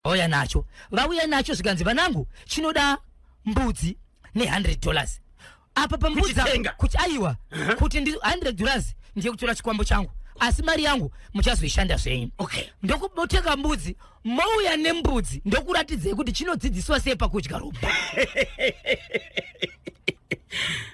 Vauya nacho, vauya nacho zvikanzi vanangu chinoda mbudzi ne$100 apa pambudzi Kuchitenga? kuti aiwa, kuti ndi $100 ndiye kutora chikwambo changu, asi mari yangu muchazoishanda zvenyu. Ndokutenga mbudzi, mouya nembudzi, ndokuratidzei kuti chinodzidziswa sei pakudya ropa.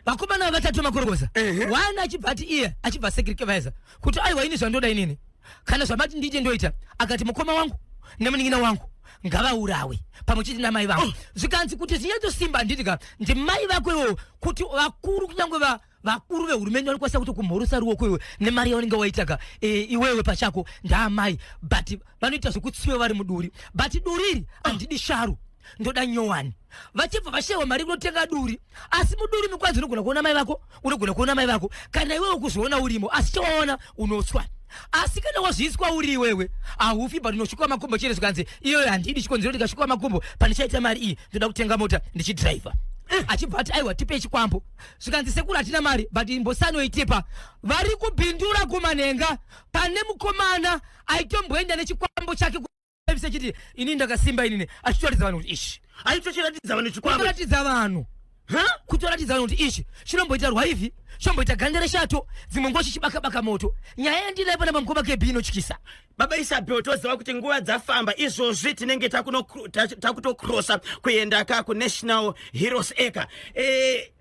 Vakomana vatatu makorokoza, one achibva ati iye achibva sacrifice kuti aiwa, ini zvandoda inini, kana zvamati ndiite ndoita. Akati mukoma wangu nemunin'ina wangu ngavaurawe pamwe chete namai vangu. Zvikanzi kuti zvinyatsosimba, handiti ka ndimai vako iwowo, kuti vakuru, kunyange vakuru vehurumende vanokwanisa kuti kumhorosa ruoko iwe nemari yaunenge waitaka iwewe pachako ndaamai, but vanoita zvekutsiwa vari muduri, but duri iri handidi sharu, ndoda nyowani. Vachibva vashayiwa mari kunotenga duri, asi muduri mukwanzi unogona kuona mai vako, unogona kuona mai vako kana iwewe kuzviona urimo, asi chawaona unotswa. Asi kana wazviiswa uri iwewe haufi, but unosvika makumbo chete. Zvikanzi iyoyo handidi, chikonzero ndikasvika makumbo pandichaita mari iyi ndoda kutenga mota ndichidhiraivha. Achibva ati aiwa, tipe chikwambo. Zvikanzi sekuru hatina mari, but imbosanoitipa. Vari kubhindura kumanhenga, pane mukomana aitomboenda nechikwambo chake chiti inini ndakasimba inini, achitoratidza vanhu kuti ichi Aitochiratidza vanhu chikwambo? Kutoratidza vanhu. Kutoratidza vanhu kuti ichi chinomboita rwaivhi, chinomboita ganda reshato, dzimwe nguva chichibaka-baka moto. Nyaya yandinayo pana pamukoma KB inotyisa. Baba Isabel, toziva kuti nguva dzafamba. Izvozvi tinenge takutokrosa kuenda ka kuNational Heroes Acre.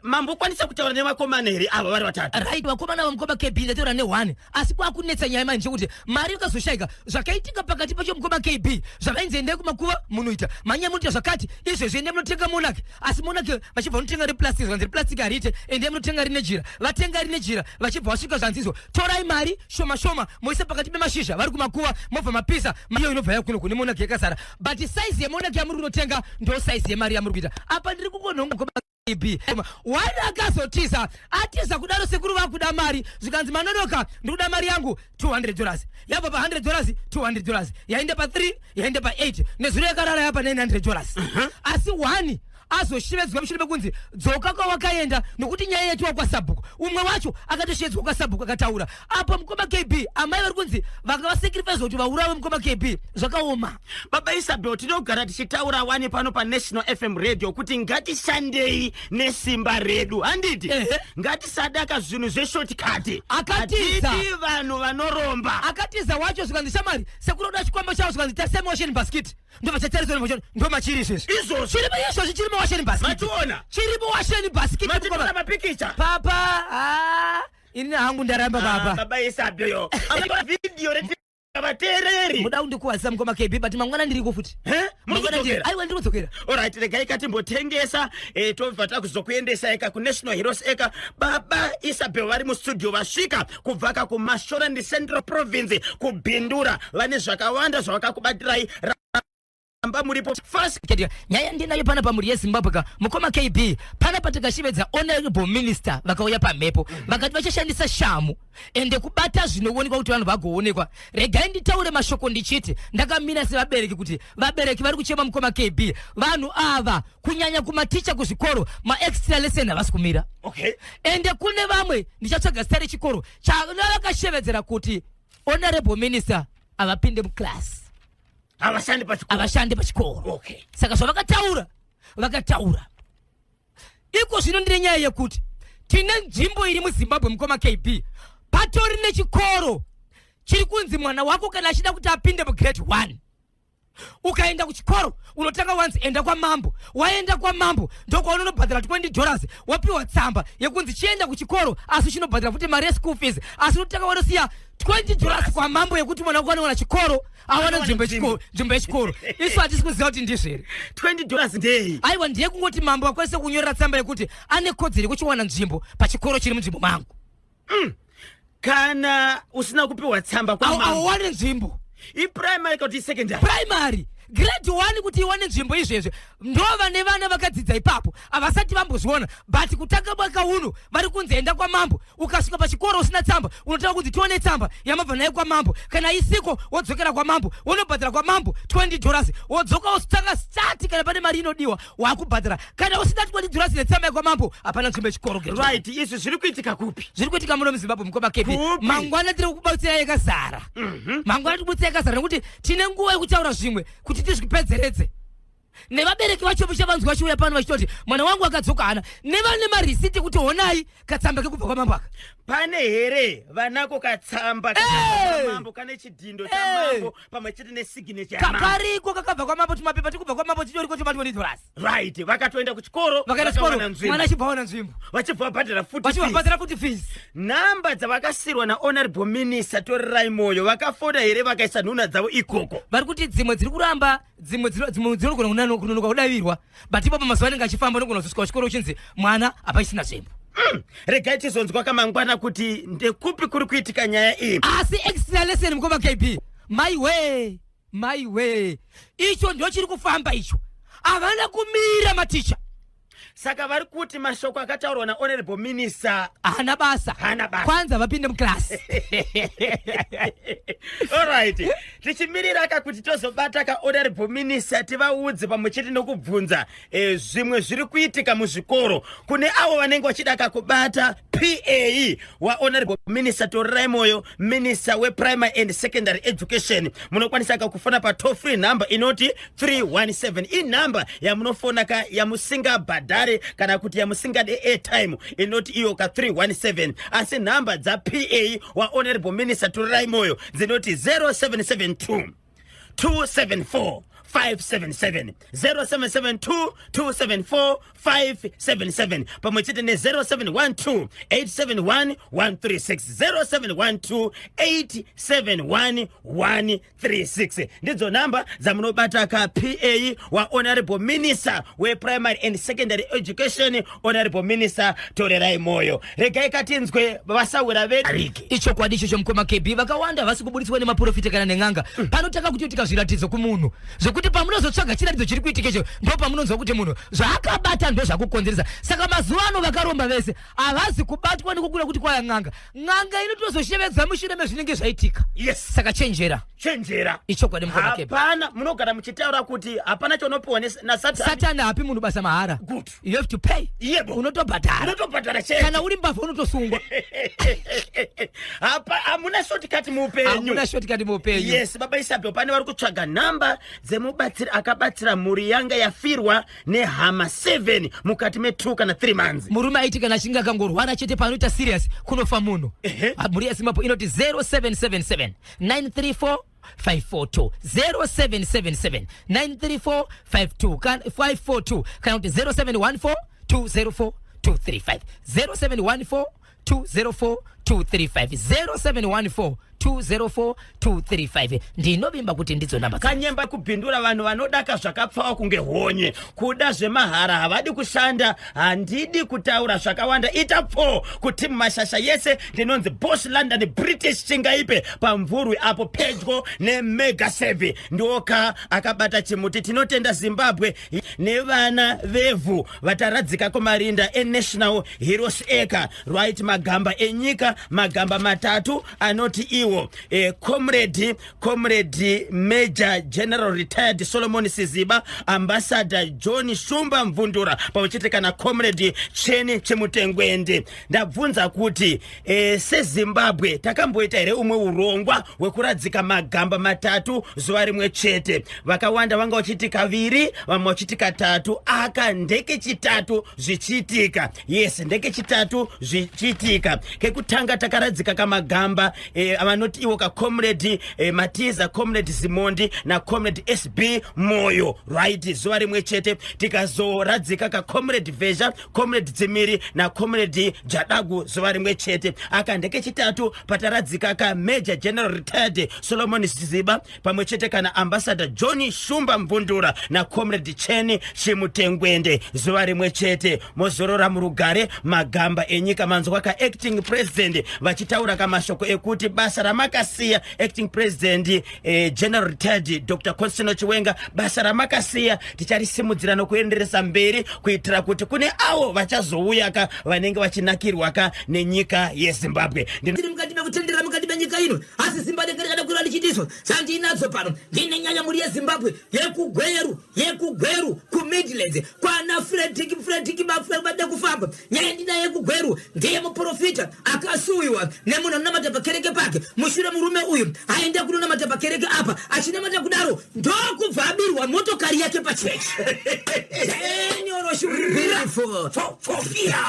Mambokwanisa kutaura nevakomana here ava vari vatatu? Right, vakomana vamukoma KB ndataura ne1, asi kwakunetsa nyaya manje kuti mari ikazoshayika, zvakaitika pakati pacho mukoma KB, zvavainzi endai kumakuva munoita manya, munoita zvakati, izvezvi endai munotenga monaki, asi monaki vachibva vanotenga replastic, zvanzi replastic hariite, endai munotenga rine jira. Vatenga rine jira, vachibva vasvika zvanzi izvo torai mari shoma shoma moise pakati pemashizha vari kumakuva, mobva mapisa, iyo inobva yakuno kune monaki yakazara, but size yemonaki yamuri kunotenga ndo size yemari yamuri kuita apa. Ndiri kungonhonga b wani akazotiza, atiza kudaro sekuru vakuda mari. Zvikanzi manonoka, ndikuda mari yangu $200. Yabva pa$100, $200 yaenda pa3, yaenda pa8, nezuro yakarara yapa $900. Asi one azoshevedzwa mushure mekunzi dzoka kwawakaenda nokuti nyaya yetiwa kwasabhuku. Umwe wacho akatoshevedzwa kwasabhuku akataura apo mukoma KB. Amai vari kunzi vanga vasacrifice kuti vaurawe. Mukoma KB, zvakaoma. Baba Isabel, tinogara tichitaura wani pano paNational FM Radio kuti ngatishandei nesimba redu, handiti? Ehe. Ngatisadaka zvinhu zveshortcut. Akatiza. Hatidi vanhu vanoromba. Akatiza wacho, zvikanzi shamari sekuroda chikwambo chavo, zvikanzi tasai muwashing basket, ndobva chatariswa ndo machiri izvezvi. Izvozvo. Chirimo izvozvi, chiri muwashing basket. Mationa? Chiri muwashing basket. Matitora mapikicha? Papa, ah, ini hangu ndaramba baba. Baba Isabel, amatora vhidhiyo reti vateereri. Muda kundikuwadzisa mukoma KB, but mangwana ndiriko futi. Eh? Muri Mangwana kudzokera? Aiwa, ndiri kudzokera. Alright, regai katimbotengesa, tobva takuzokuendesa eka kuNational Heroes Acre. Baba Isabel vari mustudio, vasvika kubva ka kuMashonaland Central Province kubhindura. Vane zvakawanda zvavakakubatirai, ramba muripo fast. Ketika, nyaya ndinayo pana pamhuri yeZimbabwe ka mukoma KB, pana patikashivedza honorable minister vakauya pamhepo, vakati vachashandisa shamu ende kubata zvinoonekwa kuti vanhu vagoonekwa. Regai nditaure mashoko ndichiti ndakamira sevabereki, kuti vabereki vari kuchema mukoma KB. Vanhu ava, kunyanya kumaticha kuzvikoro, maextra lesson havasi kumira. Ende kune vamwe, ndichatsvaga zita rechikoro chavakashevedzera kuti honorable minister havapinde muclass. Havashandi pachikoro. Havashandi pachikoro. Saka zvavakataura vakataura. Iko zvino ndine nyaya yekuti tine nzvimbo iri muZimbabwe mukoma KB, patori nechikoro chiri kunzi mwana wako kana achida kuti apinde mugrade 1, ukaenda kuchikoro unotanga wanzi enda kwamambo. Waenda kwamambo ndokwaunonobhadhara $20, wapiwa tsamba yekunzi chienda kuchikoro, asi uchinobhadhara futi mari yeschool fees, asi unotanga wanosiya $20 kwamambo yekuti mwana wako anowana chikoro, awana nzvimbo yechikoro. Isu hatisi kuziva kuti ndizvo here. $20 ndei? Aiwa, ndiye kungoti mambo akwanise kunyorera tsamba yekuti ane kodzero yekuchiwana nzvimbo pachikoro chiri munzvimbo mangu. Kana usina kupiwa tsamba kwamambo? Auwane nzvimbo. Iprimary kana kuti isecondary? Primary grade 1, kuti iwane nzvimbo. Izvezvi ndova nevana vakadzidza ipapo havasati vambozviona, but kutanga mwaka uno vari kunzi enda kwamambo. Ukasvika pachikoro usina tsamba, unotanga kunzi tione tsamba yamabva nayo kwamambo. Kana isiko, wodzokera kwamambo, wonobhadhara kwamambo $20, wodzoka wositanga start. Kana pane mari inodiwa, wakubhadhara. Kana usina $20 netsamba yekwamambo, hapana nzvimbo yechikoro grade one. Right, izvi zviri kuitika kupi? Zviri kuitika muno muZimbabwe mukoma KB. Kupi? Mangwana tiri kubatsira yakazara. Mangwana tiri kubatsira yakazara nekuti tine nguva yekutaura zvimwe kuti tizvipedzeredze nevabereki vacho muchavanzwa vachiuya pano vachitoti mwana wangu akadzoka hana nevane marisiti kuti honai katsamba kekubva kwamambo aka. Pane here vanako katsamba kakabva kwamambo kane chidhindo chamambo pamwe chete nesignature yamambo? Kariko kakabva kwamambo, tumapepa tikubva kwamambo titoriko tuma $20. Right, vakatoenda kuchikoro. Vakaenda chikoro. Vakawana nzvimbo. Mwana achibva awana nzvimbo. Vachibva vabhadhara futi vachibva fees. vabhadhara futi fees. Nhamba dzavakasirwa naHonorable Minister Torerai Moyo, vakafona here vakaisa nhuna dzavo ikoko? Vari kuti dzimwe dziri kuramba, dzimwe dzinogona kunonoka kudavirwa, but ipapo mazuva anenge achifamba unogona kuzosvika kuchikoro uchinzi mwana hapachisina nzvimbo. Regai tizonzwa kamangwana kuti ndekupi kuri kuitika nyaya iyi. Asi extra lesson, mukoma KB, maiwe, maiwe, icho ndo chiri kufamba icho, havana kumira maticha. Saka vari kuti mashoko akataurwa naHonorable Minister haana basa. Haana basa. Kwanza vapinde muklasi. Alright, tichimirira ka kuti tozobata kaHonorable Minister, tivaudze pamwe chete nokubvunza zvimwe zviri kuitika muzvikoro. Kune avo vanenge vachida kakubata PA waHonorable Minister Torerai Moyo, Minister wePrimary and Secondary Education, munokwanisa kakufona patoll free number inoti 317. Inhamba yamunofona ka yamusingabhadhare kana kuti yamusingade airtime, inoti iyo ka 317. Asi nhamba dzaPA waHonorable Minister Torerai Moyo dzinoti 0772 274 577, 0772 274 577, pamwe chete ne0712 871 136, 0712 871 136. Ndidzo namba dzamunobata ka PA waHonorable Minister wePrimary and Secondary Education, Honorable Minister Torerai Moyo. Regai katinzwe vasawira vedu ariki. Ichokwadi ichocho, mukoma KB. Vakawanda vasi kubudiswa nemaprofita kana nen'anga. Panotanga kutoitika zviratidzo kumunhu zvekuti pamunozotsvaga chiratidzo chiri kuitika icho, ndo pamunonzwa kuti munhu zvaakabata ndo zvakukonzeresa. Saka mazuva ano vakaromba vese havazi kubatwa nekukura kuti kwaya n'anga. N'anga inotozoshevedza mushure mezvinenge zvaitika. Saka chenjera. Chenjera. Ichokwadi, mukoma KB. Hapana, munogara muchitaura kuti hapana chaunopiwa nasatani. Satani hapi munhu basa mahara. Good. You have to pay. Unotobhadhara. Unotobhadhara chete. Kana uri mbavha unotosungwa. Hapa hamuna shortcut muupenyu. Hamuna shortcut muupenyu. Yes, baba Isabel, pane vari kutsvaga nhamba dzemubatsiri akabatsira mhuri yanga yafirwa nehama 7 mukati me2 kana 3 months. Murume aiti kana achinge akangorwara chete, panoita serious kunofa munhu. Ah, mhuri yeZimbabwe, inoti 0777 934 542, 0777 934 52 542, kana kuti 0714 204 235, 0714 204 235, 0714 204 235. Ndinovimba kuti ndidzo namba. Kanyemba kubhindura vanhu vanodaka zvakapfawa kunge honye, kuda zvemahara, havadi kushanda. Handidi kutaura zvakawanda, ita pfo kuti mumashasha yese. Ndinonzi Boss London British Chingaipe, pamvurwi apo pedyo neMega Save, ndioka akabata chimuti. Tinotenda Zimbabwe nevana vevhu vataradzika kumarinda eNational Heroes Acre. Right, magamba enyika, magamba matatu anoti iwo comrade Major General Retired Solomon Siziba, Ambassador John Shumba Mvundura, pamwe chete kana Comrade Cheni Chimutengwende. Ndabvunza kuti seZimbabwe takamboita here umwe urongwa hwekuradzika magamba matatu zuva rimwe chete? Vakawanda vanga vachiti kaviri, vamwe vachiti katatu. Aka ndekechitatu zvichiitika. Yes, ndekechitatu zvichiitika. Kekutanga takaradzika kamagamba vanoti iwo kaComrade Matiza, Comrade Zimondi naComrade SB Moyo, right, zuva rimwe chete. Tikazoradzika kaComrade Vezha, Comrade Dzimiri naComrade Jadagu zuva rimwe chete. Aka ndekechitatu pataradzika kaMajor General Retired Solomon Siziba, pamwe chete kana Ambassador John Shumba Mvundura naComrade Cheni Chimutengwende zuva rimwe chete. Mozorora murugare, magamba enyika. Manzwa kaActing President vachitaura kamashoko ekuti basa ramakasiya, Acting President General Retired Dr Constantino Chiwenga, basa ramakasiya ticharisimudzira nokuenderesa mberi kuitira kuti kune avo vachazouya ka vanenge vachinakirwa ka nenyika yeZimbabwe. Tiri mukati mekutenderera mukati menyika ino, asi simba renge rikada kwira lichitiswa. Chandinadzo pano, ndine nyaya, mhuri yeZimbabwe, yekuGweru, yekuGweru. kuMidlands kwana Fredrick. Fredrick vada kufamba. Nyaya ndinaye kuGweru ndeye muprofita akasuwiwa nemunhu anonamata pakereke pake. Mushure murume uyu aenda kunonamata pakereke apa, achinamata kudaro ndokubva abirwa motokari yake pachechi. Beautiful. Fofia.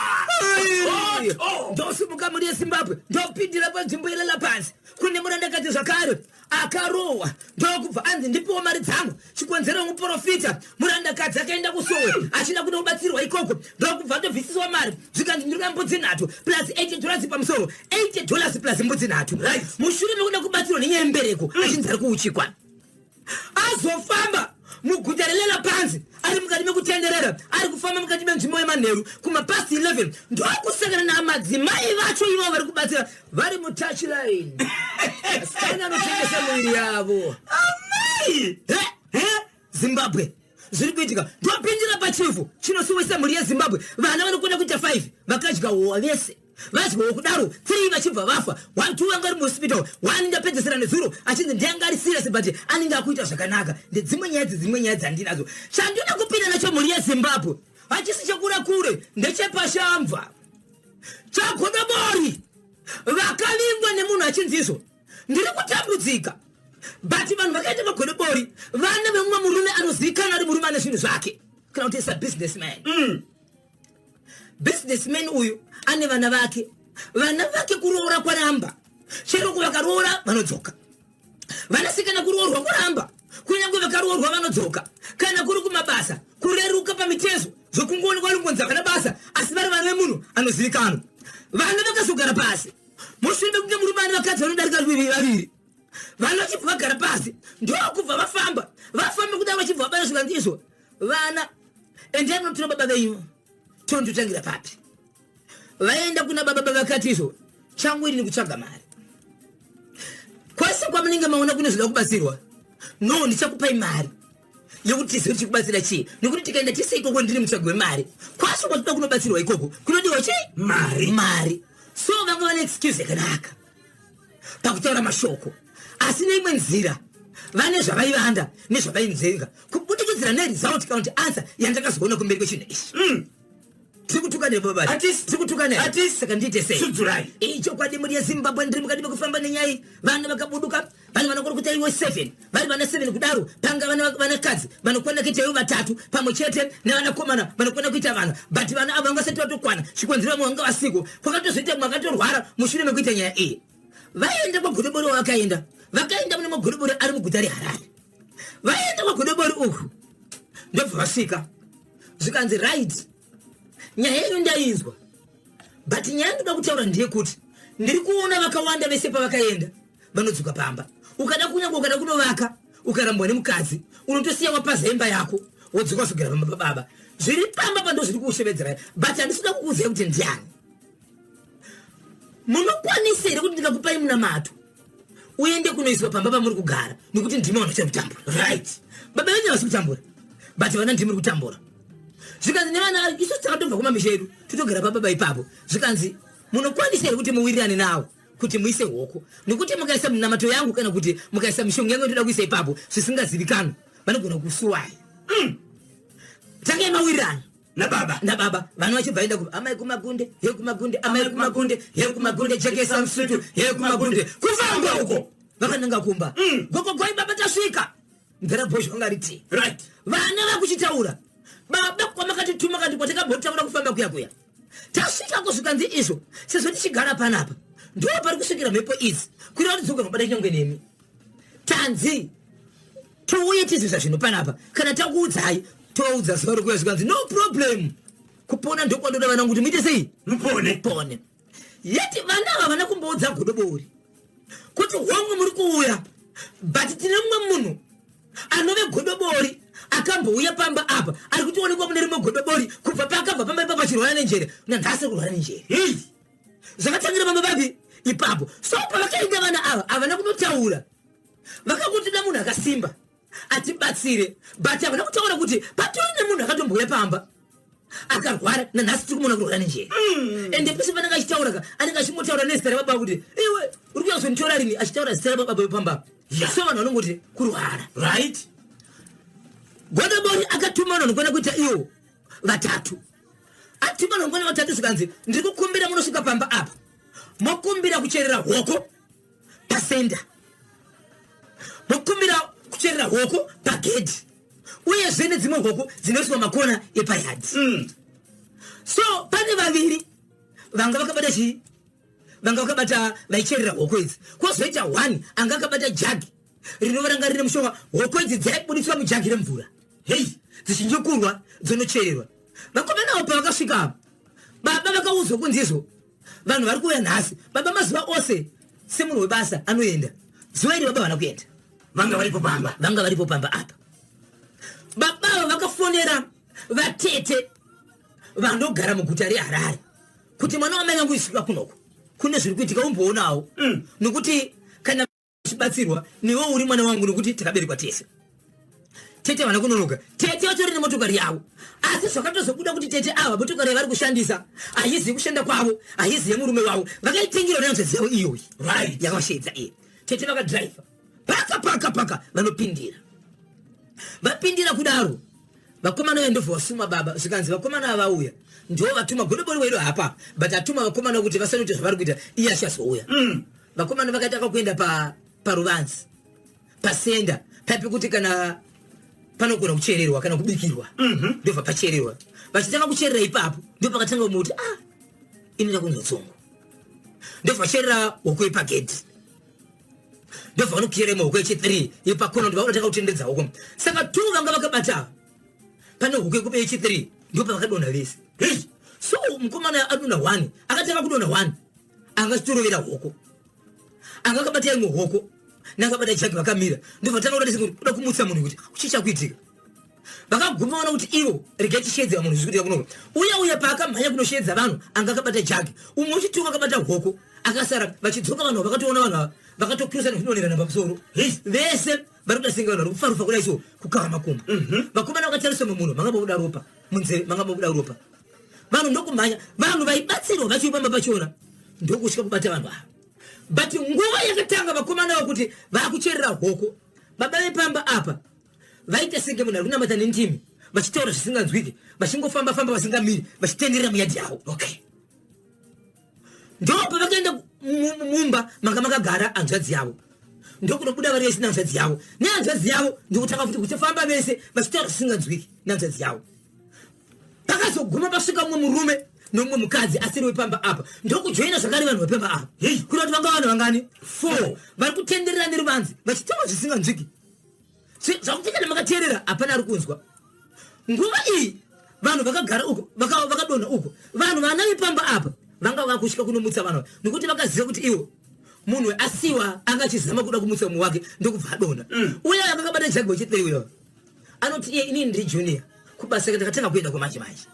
Ndosimuka muri yeZimbabwe, ndopindira panzvimbo yeLalapanzi kune murandakadzi zvakare akarohwa, ndokubva anzi, "Ndipiwo mari dzangu." Chikonzero, muprofita murandakadzi akaenda kusowe achida kuda kubatsirwa ikoko, ndokubva atobvisiswa mari, zvikanzi, "Ndinoda mbudzi 3 plus $80 pamusoro." $80 plus mbudzi 3. Mushure mekuda kubatsirwa nenyaya yembereko, achinzi ari kuuchikwa, azofamba muguta reLalapanzi, ari mukati mekutenderera, ari kufamba mukati menzvimbo yemanheru kumapast 11, ndokusangana namadzimai vacho ivo vari kubatsira vari mutouchline, asikana anotengesa muviri yavo. Amai. He, Zimbabwe, zviri kuitika. Ndopindira pachivhu chinosiwisa mhuri yeZimbabwe. Vana vanokwana kuita 5 vakadya howa vese. Vadyawo kudaro, 3 vachibva vafa, 1 2 vanga vari muhospital, 1 ndapedzesera nezuro achinzi ndianga ari serious, but anenge akuita zvakanaka. Ndedzimwe nyaya, dzedzimwe nyaya dzandinadzo. Chandinoda kupinda nacho, mhuri yeZimbabwe, hachisi chekura kure, ndechepashamva chagodobori vakavingwa nemunhu achinzi izvo, "Ndiri kutambudzika," but vanhu vakaita magodobori vana vemumwe murume anozivikanwa ari murume ane zvinhu zvake, kana kuti isa businessman. Businessman uyu ane vana vake. Vana vake kuroora kwaramba, chero vakaroora vanodzoka. Vanasikana kuroorwa kuramba, kunyange vakaroorwa vanodzoka. Kana kuri kumabasa, kureruka pamitezo, zvokungoonekwa rungonzi havana basa, asi vari vana vemunhu anozivikanwa. Vana vakazogara pasi mushure mekunge murume ane vakadzi vanodarika 2. Vana vachibva vagara pasi, ndokubva vafamba. Vafamba kudai, vachibva vabata, zvikanzi izvo, "Vana, endai munotora baba venyu, tondotangira papi?" Vaenda kuna baba. Baba vakati izvo, "Changu iri nekutsvaga mari kwese kwamunenge maona kune zvoda kubatsirwa. No, ndichakupai mari yekuti tizive tichikubatsira chii, nekuti tikaenda tise ikoko ndiri mutsvagi wemari. Kwasvo kwatinoda kunobatsirwa ikoko kunodiwa chii?" Mari. Mari. So vanga vane excuse yakanaka pakutaura mashoko, asi neimwe nzira vane zvavaivanda nezvavainzvenga kubudikidzira neresult kana kuti answer yandakazoona kumberi kwechinhu ichi. Tiri kutuka nebaba. Hatisi. Tiri kutuka ne Hatisi. Saka ndiite sei? Sudzurai. Ichokwadi, mhuri yeZimbabwe, ndiri mukati mekufamba nenyai. Vana vakabuduka, vana vanokona kuita ivo 7. Vari vana 7 kudaro, panga vana vanakadzi vanokwana kuita ivo vatatu pamwe chete nevanakomana vanokwana kuita vana, but vana avo vanga vasati vatokwana. Chikonzero, vamwe vanga vasiko, kwakatozoita mumwe akatorwara mushure mekuita nyaya iyi. Vaenda kwagodobori. Wavakaenda, vakaenda mune magodobori ari muguta reHarare. Vaenda kwagodobori uku, ndobva vasvika, zvikanzi, "Right, nyaya yenyu ndainzwa, but nyaya ndoda kutaura ndeyekuti ndiri kuona vakawanda vese pavakaenda vanodzoka pamba. Ukada, kunyange ukada kunovaka, ukarambwa nemukadzi, unotosiya wapaza imba yako, wodzoka wazogara pamba pababa. Zviri pamba pando zviri kuushevedzerai, but handisida kukuudzai kuti ndiani. Munokwanisa here kuti ndikakupai munamato uende kunoiswa pamba pamuri kugara, nekuti ndimi vanhu vachari kutambura? Baba venyu havasi kutambura, but vana ndimi muri kutambura." Zvikanzi nevana, "Isu takatobva kumamisha edu, totogara pababa ipapo." Zvikanzi, "Munokwanisa here kuti muwirirane nawo kuti muise hoko? Nekuti mukaisa munamato yangu kana kuti mukaisa mishonga yangu inotoda kuisa ipapo zvisingazivikanwa, vanogona kusuwai. Tangai mawirirana nababa." Nababa. Vanhu vachibva enda ku amai kumagunde, he kumagunde, amai kumagunde, he kumagunde, jekesa musutu, he kumagunde. Kufamba uko vakananga kumba. Gogogoi, baba, tasvika. Mvera bhozho vanga riti. Vana vakuchitaura, "Baba, kwamakatituma kandi kwatakambotaura kufamba kuya kuya, tasvika." Kusvikanzi izvo, sezvo tichigara panapa, ndo pari kusvikira mhepo idzi, kureva kuti dzogona kubata nyangwe nemi. Tanzi tiuye tizivisa zvinhu panapa. Kana takuudzai, toudza zuva rokuya. Zvikanzi, "No problem. Kupona ndokwandoda vana kuti muite sei?" Mupone. Pone. Yeti vana ava vana kumboudza godobori kuti homwe muri kuuya, but tine mumwe munhu anove godobori akambouya pamba apa, ari kutoonekwa mune rimwe godobori. Kubva paakabva pamba ipapo achirwara nenjere, nanhasi ari kurwara nenjere. Hei. Zvakatangira pamba papi? Ipapo. So pavakaenda vana ava, havana kunotaura. Vakangotida munhu akasimba atibatsire, but havana kutaura kuti patori nemunhu akatombouya pamba akarwara, nanhasi tiri kumuona kurwara nenjere. Ende pese panenge achitaura ka, anenge achingotaura nezita rababa kuti, "Iwe uri kuya kuzonditora rini?" Achitaura zita rababa pamba. So vanhu vanongoti kurwara. Godobori akatora. Akatuma vanhu vanokwana kuita iwo vatatu. Atuma vanhu vanokwana vatatu, zvikanzi, "Ndiri kukumbira munosvika pamba apa, mokumbira kucherera hoko pasenda, mokumbira kucherera hoko pagedhi, uyezve nedzimwe hoko dzinoiswa makona epayadhi." So pane vaviri vanga vakabata chii, vanga vakabata, vaicherera hoko idzi. Kwozoita one anga akabata jagi rinova ranga rine mushonga. Hoko idzi dzaibudiswa mujagi remvura, hei, dzichinjukurwa, dzonochererwa. Vakomana avo pavakasvika apa, baba vakaudzwa kunzi izvo vanhu vari kuuya nhasi. Baba mazuva ose semunhu webasa anoenda. Zuva iri baba vana kuenda. Vanga varipo pamba? Vanga varipo pamba apa. Baba ava vakafonera vatete vanogara muguta reHarare kuti, "Mwana wamai vangu, isvika kunoko, kune zviri kuitika, umboonawo, nokuti kana uchibatsirwa newe uri mwana wangu, nokuti takaberekwa tese." Tete vana kunonoka, tete vatori nemotokari yavo, asi zvakatozobuda kuti tete ava motokari yavari kushandisa haizi kushanda kwavo, haizi yemurume wavo, vakaitengerwa nehanzvadzi yavo iyoyi yakavasheedza iye. Tete vakadhiraivha paka paka paka, vanopindira. Vapindira kudaro, vakomana vaya ndobva vasuma baba. Zvikanzi vakomana ava vauya, ndo vatuma godobori wedu hapa, but atuma vakomana kuti vasanoita zvavari kuita, iye achazouya. Vakomana vakatanga kuenda paruvanzi pasenda paipe kuti kana panogona kuchererwa kana kubikirwa. Ndobva pachererwa. Vachitanga kucherera ipapo, ndo pakatanga umwe kuti, "Ah, inoda kunzwa tsongo." Ndobva vacherera hoko yepagedhi, ndobva vanokucherera imwe hoko yechi3 yepakona, ndobva vanotanga kutenderedza hoko. Saka two vanga vakabata ava, pane hoko yekupe yechi3, ndo pavakadonha vese. Hey! So mukomana adonha one, akatanga kudonha one, anga achitorovera hoko, anga akabata imwe hoko nakabata jagi, vakamira. Ndobva tanga kuda kumutsa munhu kuti chii chakuitika. Vakaguma vaona kuti ivo, regai tisheedze munhu, zviri kuitika kunoko. Uya uya paakamhanya kunosheedza vanhu, anga akabata jagi, umwe uchituka akabata hoko, akasara. Vachidzoka vanhu vakatoona vanhu ava vakatokrusa nekudonherana pamusoro vese, vari kuda senge vanhu vari kufarufa kudai, so kukava makumbo. Vakomana vakatarisa munhu, manga mabuda ropa munzeve, manga mabuda ropa. Vanhu ndokumhanya, vanhu vaibatsirwa vachiupamba pachona, ndokusvika kubata vanhu ava. But nguva yakatanga vakomana vakuti vakucherera hoko, baba vepamba apa vaita senge munhu ari kunamata nendimi, vachitaura zvisinganzwiki, vachingofamba famba vasingamiri, vachitenderera muyadhi yavo. Ndo pavakaenda mumba manga makagara hanzvadzi yavo, ndokunobuda vari vese nehanzvadzi yavo, nehanzvadzi yavo ndokutanga futi kuchifamba vese vachitaura zvisinganzwiki nehanzvadzi yavo. Pakazoguma pasvika mumwe murume nomumwe mukadzi asiri wepamba apa, ndokujoina zvakare vanhu vepamba apa. Kuda kuti vanga vanhu vangani? Four vari kutenderera neruvanzi vachitaura zvisinganzwiki, zvakuti kana makateerera hapana ari kunzwa. Nguva iyi vanhu vakagara uko, vakadonha uko, vanhu vana vepamba apa vanga vakusvika kunomutsa vanhu ava, nekuti vakaziva kuti iwo munhu asiwa anga achizama kuda kumutsa mumwe wake, ndokubva adonha. Uye akakabata jagi wechithree uyo anoti iye, "Inini ndiri junior kubasa, ndakatanga kuenda kwamanje manje,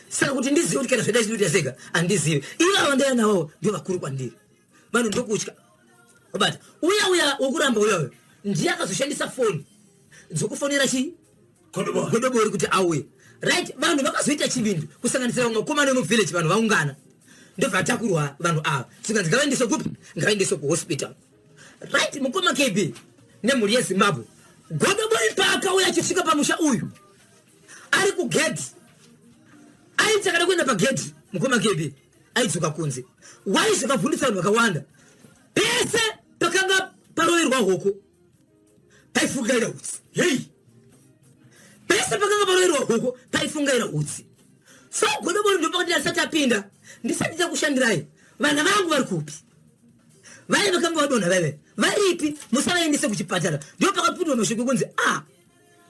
saka kuti ndizive kuti kana zvedai zvinoita sega handizivi. Ivava ndaya navo ndio vakuru kwandiri." Vanhu ndokutya but uya uya wokuramba uya uya ndiye akazoshandisa foni dzokufonera chii, godobori, kuti auye. Right, vanhu vakazoita chivindi, kusanganisira vamwe vakomana vemuvillage. Vanhu vaungana, ndobva atakurwa vanhu ava, zvikanzi ngavaendeswe kupi? Ngavaendeswe kuhospital. Right, mukoma KB nemhuri yeZimbabwe, godobori paakauya achisvika pamusha uyu ari kugedhi, aiti akada kuenda pagedhi, mukoma KB, aidzoka kunze. Wai zvakavhundisa vanhu vakawanda, pese pakanga paroverwa hoko paifungaira hutsi. Hei, pese pakanga paroverwa hoko paifungaira hutsi. So godobori ndopakati, "Asati apinda, ndisati takushandirai, vana vangu vari kupi? Vai vakanga vadonha vaive varipi? Musavaendese kuchipatara." Ndo pakapindwa mashoko ekunzi, "A,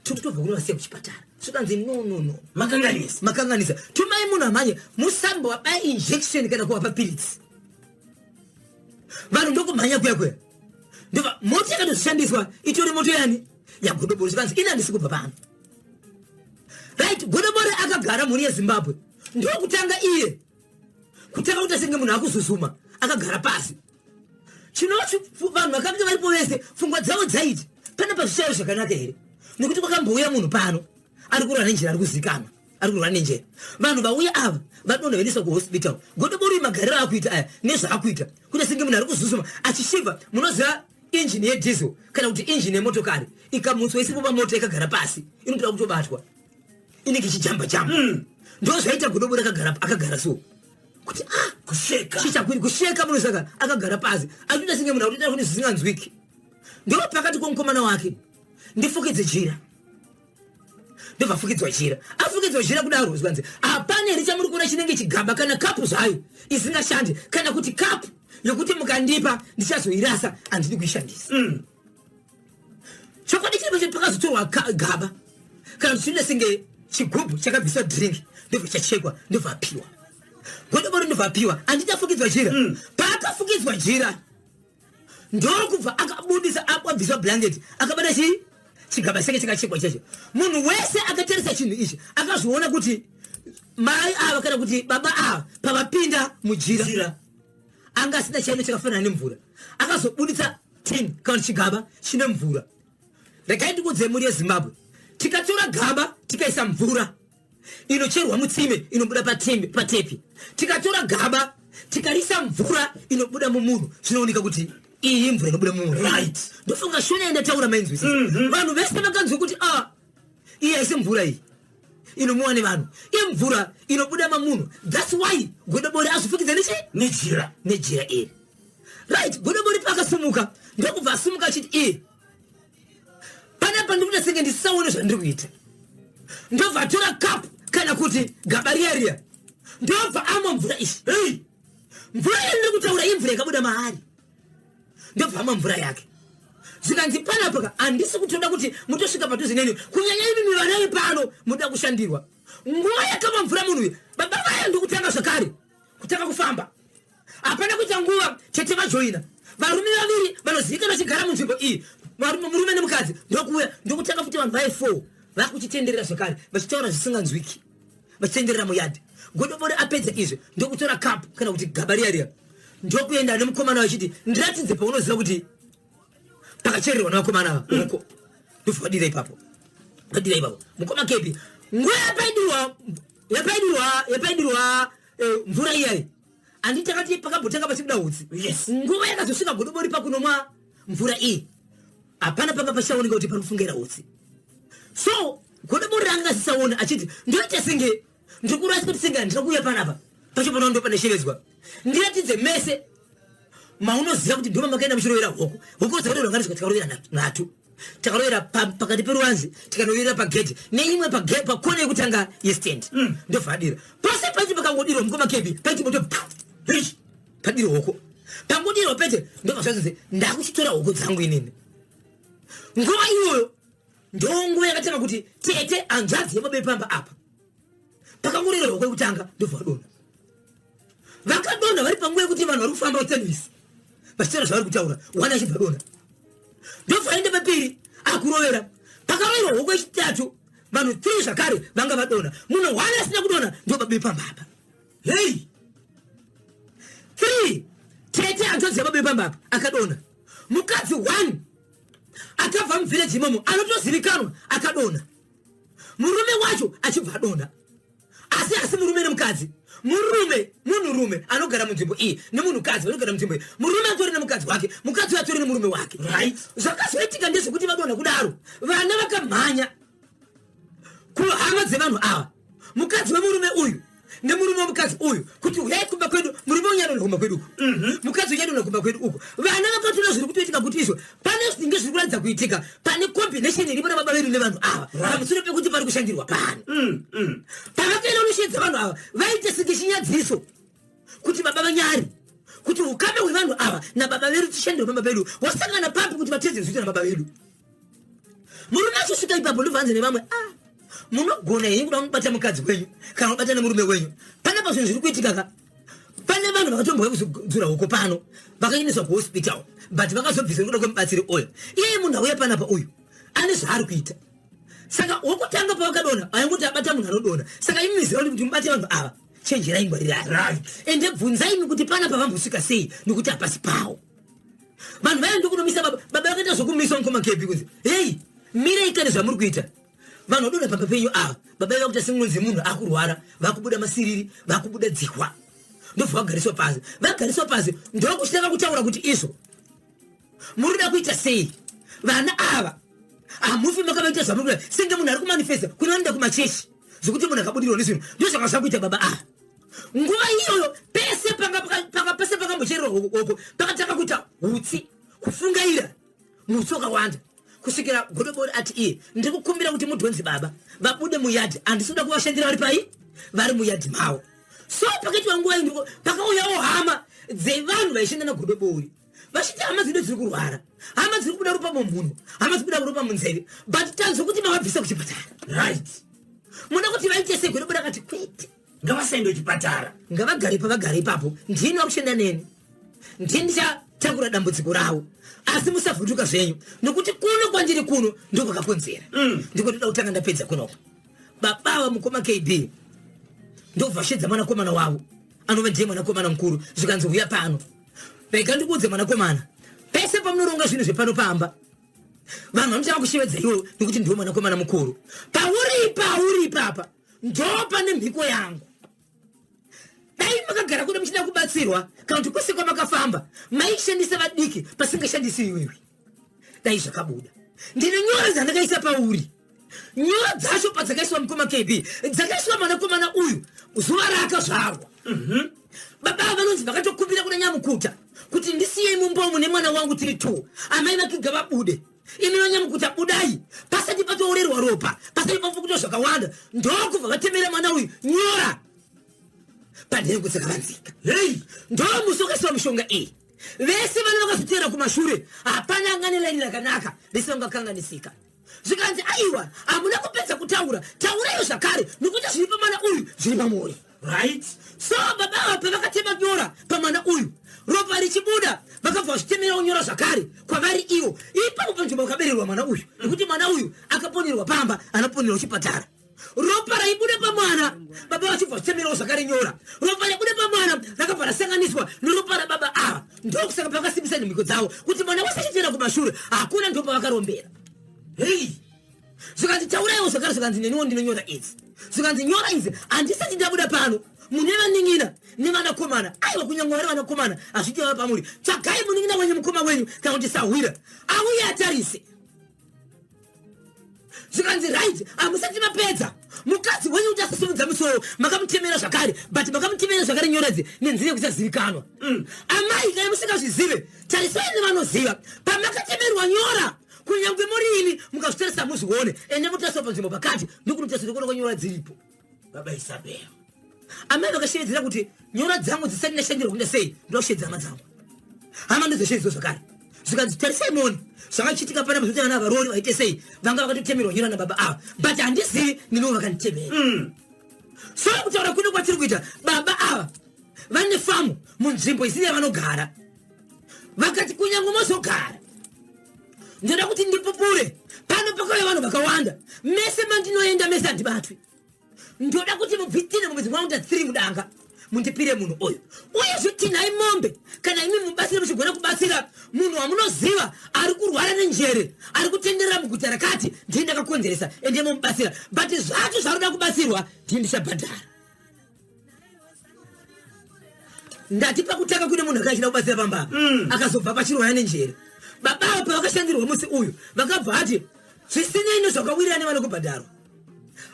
totobva kunovasiya kuchipatara." Zvikanzi, "No, no, no." Makanganisa. Makanganisa. Tumai munhu amhanye, musambovabaya injection kana kuvapa piritsi. Vanhu ndokumhanya kuya kuya, ndobva moto yakatozoshandiswa itori moto yani yagodobori. Zvikanzi, "Ini handisi kubva pano." Right, godobori akagara, mhuri yeZimbabwe, ndokutanga iye kutanga kuita senge munhu akuzuzuma akagara pasi. Chinova vanhu vakanga varipo vese pfungwa dzavo dzaiti, pane pazvichayo zvakanaka here? Nekuti kwakambouya munhu pano ari kurwara nenjira, ari kuzikanwa ari kurwara nenjera. Vanhu vauya ava vadonha, vaendeswa kuhospital. Godobori magariro akuita aya nezvaakuita, kuita senge munhu ari kuzuzuma achishivha, munoziva. Injini yedhizel kana kuti injini yemotokari ikamutswa isipo pamota ikagara pasi, inotoda kutobatwa, inenge ichijamba jamba. Ndo zvaita Godobori akagara, akagara so kuti ah, kusheka. Chichakwiri kusheka munhu, saka akagara pasi achitoita senge munhu akutoita kuti zvisinganzwiki. Ndo pakati kwomukomana wake, "Ndifukidze jira." Ndobva afukidzwa jira. Afukidzwa jira kudaro, zvikanzi, "Hapana here chamuri kuona chinenge chigaba kana kapu zvayo isingashandi, kana kuti kapu yokuti mukandipa ndichazoirasa, handidi kuishandisa?" Chokwadi chiripo cheti pakazotorwa gaba kana kuti chinoita senge chigubhu chakabviswa drink, ndobva chachekwa, ndobva apiwa Godobori, ndobva apiwa. Handiti afukidzwa jira? Paakafukidzwa jira, ndokubva akabudisa, abviswa blanket, akabata chii, chigaba chake chakachekwa chacho. Munhu wese akatarisa chinhu ichi akazviona kuti mai ava kana kuti baba ava pavapinda mujira, Jira. Anga asina chaino chakafanana nemvura. Akazobudisa tin kana kuti chigaba chine mvura. Regai ndikudze mhuri yeZimbabwe, tikatora gaba tikaisa mvura inocherwa mutsime inobuda patepi, tikatora gaba tikarisa mvura inobuda mumunhu, zvinooneka kuti iyi imvura inobuda mumunhu. Ndofunga shona yandataura mainzwisisa. Vanhu vese vakanzwa kuti a iyi haisi mvura iyi inomwiwa nevanhu, imvura inobuda mamunhu. That's why Godobori azvifukidza nechi Nejira. Nejira iri, right? Godobori paakasumuka, ndokubva asumuka achiti, "Iye, panapa ndikuita senge ndisaone zvandiri kuita." Ndobva atora kapu kana kuti gaba riya riya, ndobva amwa mvura iyi. Hey! Mvura yandiri kutaura imvura yakabuda maari. Ndobva amwa mvura yake, zvikanzi, "Panapa ka handisi kutoda kuti mutosvika padhuze neni, kunyanya imimi vana vepano muda kushandirwa." Nguva yakamwa mvura munhu uyu, baba vaya ndokutanga zvakare kutanga kufamba. Hapana kuita nguva, tete vajoina varume vaviri vanozivikanwa vachigara munzvimbo iyi, murume nemukadzi, ndokuuya ndokutanga futi. Vanhu vai 4 vakuchitenderera zvakare vachitaura zvisinganzwiki, vachitenderera muyadhi. Godobori apedza izvi, ndokutora kapu kana kuti gaba riya riya, ndokuenda nemukomana vachiti, "Ndiratidze paunoziva kuti pakachererwa nevakomana ava uko." Ndobva vadira ipapo, vadira ipapo. Mukoma Kepi, nguva yapaidirwa mvura iyayi, handiti takati pakambotanga pachibuda hutsi? Nguva yakazosvika Godobori pakunomwa mvura iyi, hapana panga pachichaoneka kuti pari kufungira hutsi. So Godobori ranga asisaona, achiti, "Ndoita senge ndikurasi kuti senge handina kuuya panapa pacho pano, ndo paneshevedzwa. Ndiratidze mese maunoziva kuti ndoma makaenda muchirovera hoko." Hoko dzakarovera ngani? Tikarovera nhatu. Takarovera pakati peruvanze, tikanovera pagedhi, neimwe pakona yekutanga yestand. Ndobva adira pose paiti pakangodirwa, mukoma Kepi, paiti moto padirwa hoko, pangodirwa pete, ndobva zvazonzi, "Ndakuchitora hoko dzangu inini." Nguva iyoyo ndonguva yakatanga kuti tete, hanzvadzi yebabe pamba apa, pakangorera hoko yekutanga, ndobva vadonha. Vakadonha vari panguva yekuti vanhu vari kufamba vachitanhisa, vachitaura zvavari kutaura. Wana achibva donha, ndobva aenda pepiri akurovera. Pakaroverwa hoko yechitatu, vanhu 3 zvakare vanga vadonha. Munhu one asina kudonha ndo babe pamba apa. Hei! 3, tete hanzvadzi yababe pamba apa akadonha, mukadzi 1 akabva muvhileji imomo anotozivikanwa akadonha, murume wacho achibva adonha. Asi murume nemukadzi, murume, munhurume anogara munzvimbo iyi nemunhukadzi vanogara munzvimbo iyi, murume atori nemukadzi wake, mukadzi uyo atori nemurume wake. Zvakazoitika ndezvekuti vadonha kudaro, vana vakamhanya kuhama dzevanhu ava, mukadzi wemurume uyu nemurume wemukadzi uyu, kuti, "Uyai kumba kwedu, murume unyadonha kumba kwedu uku, mukadzi unyadonha kumba kwedu uku." Vana vakatora zviri kutoitika kuti izvo pane zvinenge zviri kuratidza kuitika, pane combination iripo nababa vedu nevanhu ava, pamusoro pekuti pari kushandirwa pano. Pavakaenda kunoshedza vanhu ava, vaite senge chinyadziso kuti baba vanyari kuti ukama hwevanhu ava nababa vedu, tishandirwa pamba pedu, wasangana papi kuti vatedze zviita nababa vedu. Murume achisvika ipapo, ndobvanze nevamwe, "Ah, munogona henyu kuda kubata mukadzi wenyu kana kubata nemurume wenyu. Panapa zvinhu zviri kuitika ka, pane vanhu vakatombouya kuzodzura hoko pano, vakaendeswa kuhospital, but vakazobviswa nekuda kwemubatsiri oyo. Iye munhu auya panapa uyu ane zvaari kuita." Saka wokutanga pavakadonha, aingoti abata munhu anodonha. Saka imi miziva kuti mubate vanhu ava, chenjerai, ngwarirai. Ende bvunzaimi kuti panapa vambosvika sei, nekuti hapasi pawo. Vanhu vaya ndokunomisa baba. Baba vakaita zvokumiswa, mukoma Kepi, kunzi, "Hei, mirei kane zvamuri kuita, vanhu vadonha pamba penyu ava." Baba vava kuita sengunzi munhu akurwara, vakubuda masiriri, vakubuda dzihwa, ndobva vagariswa pasi. Vagariswa pasi, ndokuchitanga kutaura kuti izvo Muri kuda kuita sei? Vana ava hamufi makavaita zvamuri kuda, senge munhu ari kumanifesta kune vanoenda kumachechi, zvekuti munhu akabudirwa nezvinhu. Ndo zvanga zvakuita baba ava nguva iyoyo. Pese panga paka pese pakambochererwa hoko, pakatanga kuita hutsi, kufungaira mutsi wakawanda, kusvikira godobori ati iye, "Ndiri kukumbira kuti mudhonzi baba vabude muyadhi, handisi kuda kuvashandira vari pai, vari muyadhi mavo." So pakaitwa nguva iyi, ndiko pakauyawo hama dzevanhu vaishanda nagodobori vachiti, "Hama dzedu dziri kurwara, hama dziri kubuda ropa mumhuno, hama dziri kubuda ropa munzeve, but tanzwa kuti mavabvisa kuchipatara. Muda kuti vaite sei?" Godobori akati, "Kwete." Ngavasaende kuchipatara. Ngavagare pavagare ipapo. Ndini vakushanda neni, ndini ndichatakura dambudziko ravo, asi musavhunduka zvenyu, nokuti kuno kwandiri kuno ndokwakakonzera. Ndiko toda kutanga ndapedza kunoko. Baba vamukoma KB ndobva shedza mwanakomana wavo, anova ndiye mwanakomana mukuru. Zvikanzi, "Uya pano, rega ndikuudze mwanakomana. Pese pamunoronga zvinhu zvepano pamba, vanhu vanotanga kushevedza iwo, nekuti ndiwo mwanakomana mukuru. Pauri pauri ipapa ndo pane mhiko yangu. Dai makagara kuda muchida kubatsirwa, kana kuti kwese kwamakafamba maishandisa vadiki pasingashandisi iwewe, dai zvakabuda. Ndine nyora dzandakaisa pauri." Nyora dzacho padzakaiswa, mukoma KB, dzakaiswa mwanakomana uyu zuva raakazvarwa. Baba ava vanonzi vakatokumbira kuna nyamukuta kuti, "Ndisiyei mumba umu nemwana wangu tiri two, amai vakiga vabude. Imi vanyamukuta budai pasati patoorerwa ropa, pasati papukutwa zvakawanda." Ndokubva vatemera mwana uyu nyora panhengo dzakavanzika. Hei. Ndo musi wakaiswa mishonga iyi. Vese vana vakazotera kumashure, hapana anga nelaini rakanaka, vese vangakanganisika. Zvikanzi, "Aiwa, hamuna kupedza kutaura, tauraiwo zvakare, nokuti zviri pamwana uyu zviri pamuri." So baba ava pavakatema nyora pamwana uyu, ropa richibuda, vakabva vachitemerawo nyora zvakare kwavari ivo ipapo panzvimbo vakabererwa mwana uyu, nekuti mwana uyu akaponerwa pamba, anaponerwa chipatara. Ropa raibuda pamwana, baba vachibva vachitemerawo zvakare nyora. Ropa raibuda pamwana rakabva rasanganiswa neropa rababa ava. Ndokusaka pavakasimbisa nemhiko dzavo kuti mwana wese achitera kumashure hakuna. Ndo pavakarombera. Hei. Zvikanzi, "Tauraiwo zvakare." Zvikanzi, "Neniwo ndinonyora idzi." Zvikanzi, "Nyora idzi handisati ndabuda pano. Mune vanin'ina nevanakomana. Aiwa, kunyange vari vanakomana hazvichava pamuri. Tsvagai munin'ina wenyu, mukoma wenyu, kana kuti sahwira, auye atarise." Zvikanzi, "Right, hamusati mapedza. Mukadzi wenyu kuti asasimudza musoro, makamutemera zvakare, but makamutemera zvakare nyoredzi nenzira yekusazivikanwa. Amai, kana musingazvizive, tarisai nevanoziva pamakatemerwa nyora. Kunyange muri imi mukazvitarisa muzvione. Ende mutarisa panzvimbo pakati, ndokunotarisa, ndikuona kwanyora dziripo." Baba Isabel. Amai vakashevedzera kuti, "Nyora dzangu dzisati ndashandirwa kuita sei? Ndoda kushevedzera hama dzangu." Hama ndodzashevedzwa zvakare. Zvikanzi, "Tarisai muone zvakachitika panapa, zvekuti vana varori vaite sei, vanga vakatotemerwa nyora nababa ava, but handizivi neniwo vakanditemera." So kutaura kuno kwatiri kuita, baba ava vane famu munzvimbo isiri yavanogara. Vakati, "Kunyange mozogara, ndoda kuti ndipupure pano. Pakauya vanhu vakawanda, mese mandinoenda mese handibatwi. Ndoda kuti mubvitire mumwedzi mwaunda 3 mudanga, mundipire munhu uyu. Uyezve tinhai mombe, kana imi mubatsire muchigona kubatsira munhu wamunoziva ari kurwara nenjere, ari kutenderera muguta rakati. Ndini ndakakonzeresa, ende mumubatsira, but zvacho zvaroda kubatsirwa ndini ndichabhadhara." Ndati pakutanga kune munhu akachida kubatsira pamba, akazobva pachirwara nenjere. Baba avo pavakashandirwa musi uyu, vakabva ati, "Zvisinei nezvakawirira nevanokubhadharwa,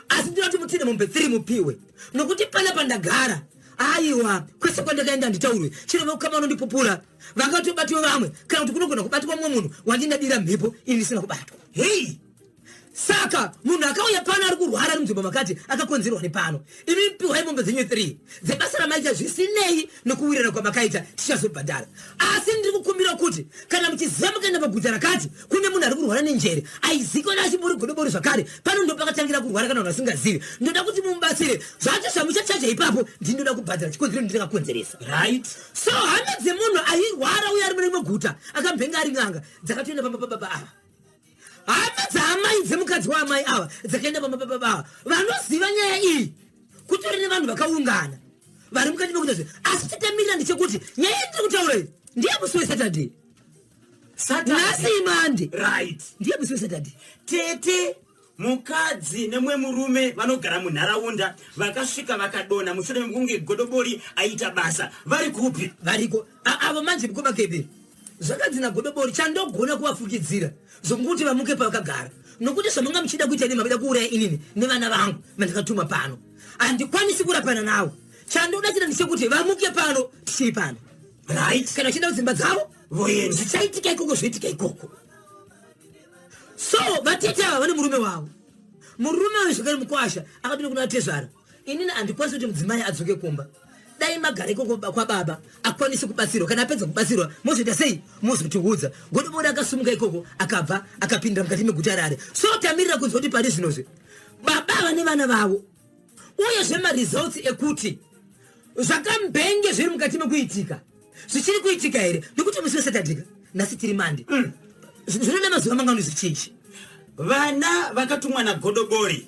asi ndinoda kuti mutine mombe 3 mupiwe, nokuti pana pandagara, aiwa, kwese kwandakaenda handitaurwe. Chero vekukama vanondipupura, vangatobatiwa vamwe, kana kuti kunogona kubatwa mumwe munhu wandinadira mhepo ini ndisina kubatwa." Hei. "Saka munhu akauya pano ari kurwara, ari munzvimbo makati, akakonzerwa nepano. Imi piwai mombe dzenyu 3 dzebasa ramaita. Zvisinei nokuwirirana kwamakaita, tichazobhadhara. Asi ndiri kukumbira kuti kana muchiziva mukaenda paguta rakati kune munhu ari kurwara nenjere, aizikwa achimbori godobori zvakare, pano ndo pakatangira kurwara, kana vanhu vasingazivi, ndoda kuti mumubatsire. Zvacho zvamuchachaja ipapo, ndinoda kubhadhara, chikonzero ndindakakonzeresa." So hama dzemunhu airwara uye ari mune rimwe guta, akambenge ari n'anga, dzakatoenda pamba pababa ava. Hama dzaamai dzemukadzi waamai ava dzakaenda pamba pababa ava, vanoziva nyaya iyi. Kutori nevanhu vakaungana vari mukati mekuita zve. Asi chatamirira ndechekuti nyaya yandiri kutaura iyi ndiye musi weSaturday, nhasi iMonday. Ndiye musi weSaturday. Tete, mukadzi nemumwe murume vanogara munharaunda vakasvika vakadonha mushure mekunge godobori aita basa, vari kupi? Variko. Avo manje, mukoma Kebe. Zvakanzi naGodobori, Chandogona kuvafukidzira zvokunguti vamuke pavakagara, nokuti zvamanga muchida kuita inini, mavida kuuraya inini nevana vangu vandakatuma pano. Handikwanisi kurapana navo. Chandoda chete ndechekuti vamuke pano tichiri pano. Right. Kana vachienda kudzimba dzavo, Voenda. Zvichaitika ikoko zvoitika ikoko. So vatete ava vane murume wavo. Murume uyu zvakare mukwasha akatoti kuna tezvara, inini handikwanisi kuti mudzimai adzoke kumba, dai magara ikoko kwababa akwanise kubatsirwa. Kana apedza kubatsirwa mozoita sei? Mozotiudza. Godobori akasumuka ikoko akabva akapindira mukati meguta rare. So tamirira kunzwa kuti pari zvinozve baba vane vana vavo, uye zvemaresults ekuti zvakambenge zviri mukati mekuitika zvichiri kuitika here, nekuti musi weSatadika, nhasi tiri Mande, zvinoda mazuva mangani zvichinji? Vana vakatumwa naGodobori,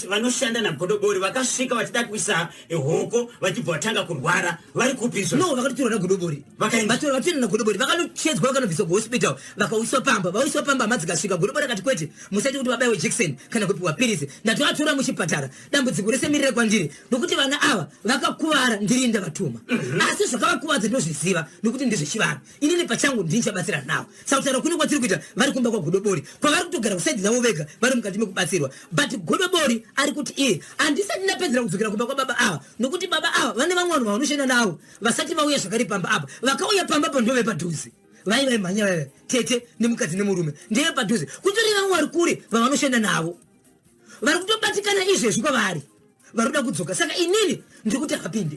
vanoshanda naGodobori, vakasvika vachida kuisa hoko, vachibva vatanga kurwara, vari kupi izvozvo? No, vakatotorwa naGodobori. Vakaenda. Vatorwa naGodobori, vakanochedzwa, vakanobviswa kuhospital, vakauyiswa pamba. Vauyiswa pamba, hama dzikasvika. Godobori akati, "Kwete, musaite kuti vabaiwe jekiseni kana kupiwa pirisi. Ndatovatora muchipatara. Dambudziko rese mirire kwandiri, nokuti vana ava vakakuvara, ndiri ndavatuma. Asi zvakavakuvadza ndinozviziva nokuti ndezvechivanhu. Inini pachangu ndini chabatsira navo." Saka kutaura kune kwatiri kuita, vari kumba kwaGodobori, kwavari kutogara kusaidi ravo vega, vari mukati mekubatsirwa. But Godobori ari kuti iye, "Handisati ndapedzera kudzokera kumba kwababa ava, nokuti baba ava vane vamwe vanhu vavanoshanda navo vasati vauya zvakare pamba apa. Vakauya pamba pa ndove padhuze, vai vaimhanya vaiva tete nemukadzi nemurume, ndeve padhuze. Kutori vamwe vari kure vavanoshanda navo vari kutobatikana izvezvi kwavari, vari kuda kudzoka. Saka inini ndiri kuti havapinde."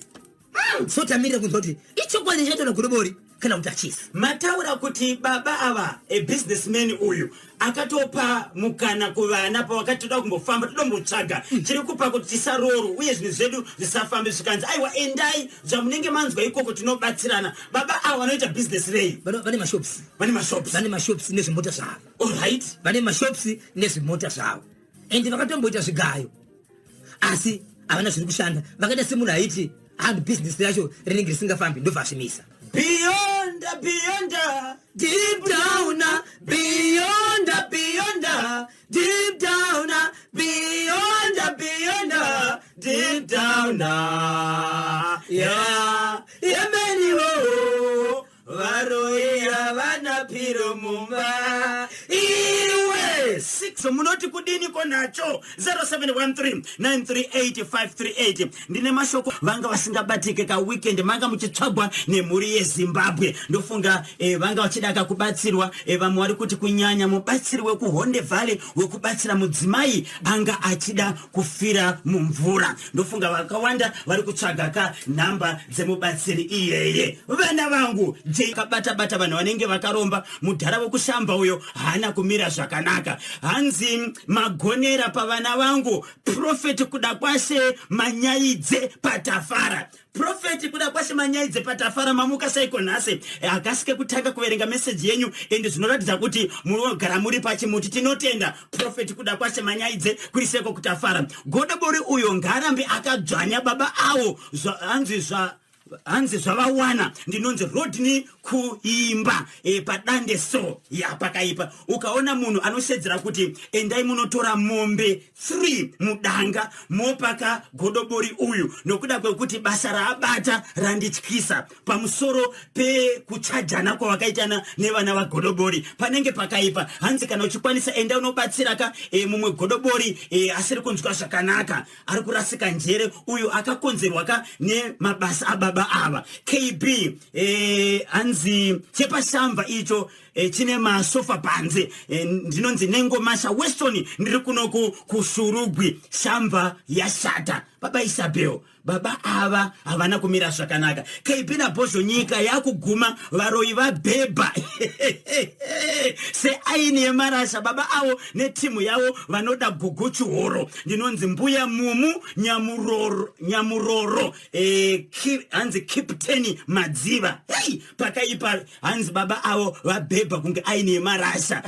So tamirira kunzwa kuti ichokwadi chaitwa naGodobori kana kuti hachisi. Mataura kuti baba ava, ebusinessman uyu, akatopa mukana kuvana pavakati toda kumbofamba, todombotsvaga chiri kupa kuti tisaroorwe uye zvinhu zvedu zvisafambe. Zvikanzi, "Aiwa, endai, zvamunenge manzwa ikoko tinobatsirana." Baba ava vanoita bhizinesi rei? Vane mashops. Vane mashops. Vane mashops nezvimota zvavo. Allright. Vane mashops nezvimota zvavo, ende vakatomboita zvigayo, asi havana zviri kushanda. Vakaita semunhu aiti hanhu bhizinesi racho rinenge risingafambi, ndobva azvimisa. Beyond, beyond, deep down, beyond, beyond, deep down, beyond, beyond, deep down, yeah, yemeniwo varoyi vana piro mumba iwe 6. Munoti kudini ko nacho? 0713 938 538. Ndine mashoko. Vanga vasingabatike kaweekend, manga muchitsvagwa nemhuri yeZimbabwe. Ndofunga vanga vachida kubatsirwa. Vamwe vari kuti kunyanya mubatsiri wekuHonde Valley wekubatsira mudzimai anga achida kufira mumvura. Ndofunga vakawanda vari kutsvaga ka nhamba dzemubatsiri iyeye. Vana vangu kabata bata vanhu vanenge vakaromba. Mudhara wekushamba uyo haana kumira zvakanaka. Hanzi magonera pavana vangu, Prophet Kuda Kwashe Manyaidze Patafara. Prophet Kuda Kwashe Manyaidze Patafara, mamuka saiko nhasi? Hakasike kutanga kuverenga meseji yenyu, ende zvinoratidza kuti munogara muri pachimuti. Tinotenda, Prophet Kuda Kwashe Manyaidze, kuriseko Kutafara. Godobori uyo ngaarambe akadzvanya baba awo. Hanzi zva hanzi zvavawana. Ndinonzi Rodney Kuimba padande. So ya, pakaipa. Ukaona munhu anoshedzera kuti endai munotora mombe 3 mudanga mopaka Godobori uyu, nokuda kwekuti basa raabata randityisa, pamusoro pekuchajana kwavakaitana nevana vaGodobori, panenge pakaipa. Hanzi kana uchikwanisa, enda unobatsira ka mumwe Godobori asiri kunzwa zvakanaka, ari kurasika njere uyu, akakonzerwa ka nemabasa ababa ava. KB, hanzi chepashamba icho chine masofa panze. Ndinonzi Nengomasha Weston, ndiri kunoku kuShurugwi. Shamba yashata, baba Isabel. Baba ava havana kumira zvakanaka. KB naBhozho, nyika yakuguma, varoyi vabhebha seaini yemarasha. Baba avo netimu yavo vanoda gugu chihoro. Ndinonzi Mbuya Mumu Nyamuroro, Nyamuroro. Hanzi Kipteni Madziva. Hei, pakaipa. Hanzi baba avo vabhebha kunge aini yemarasha.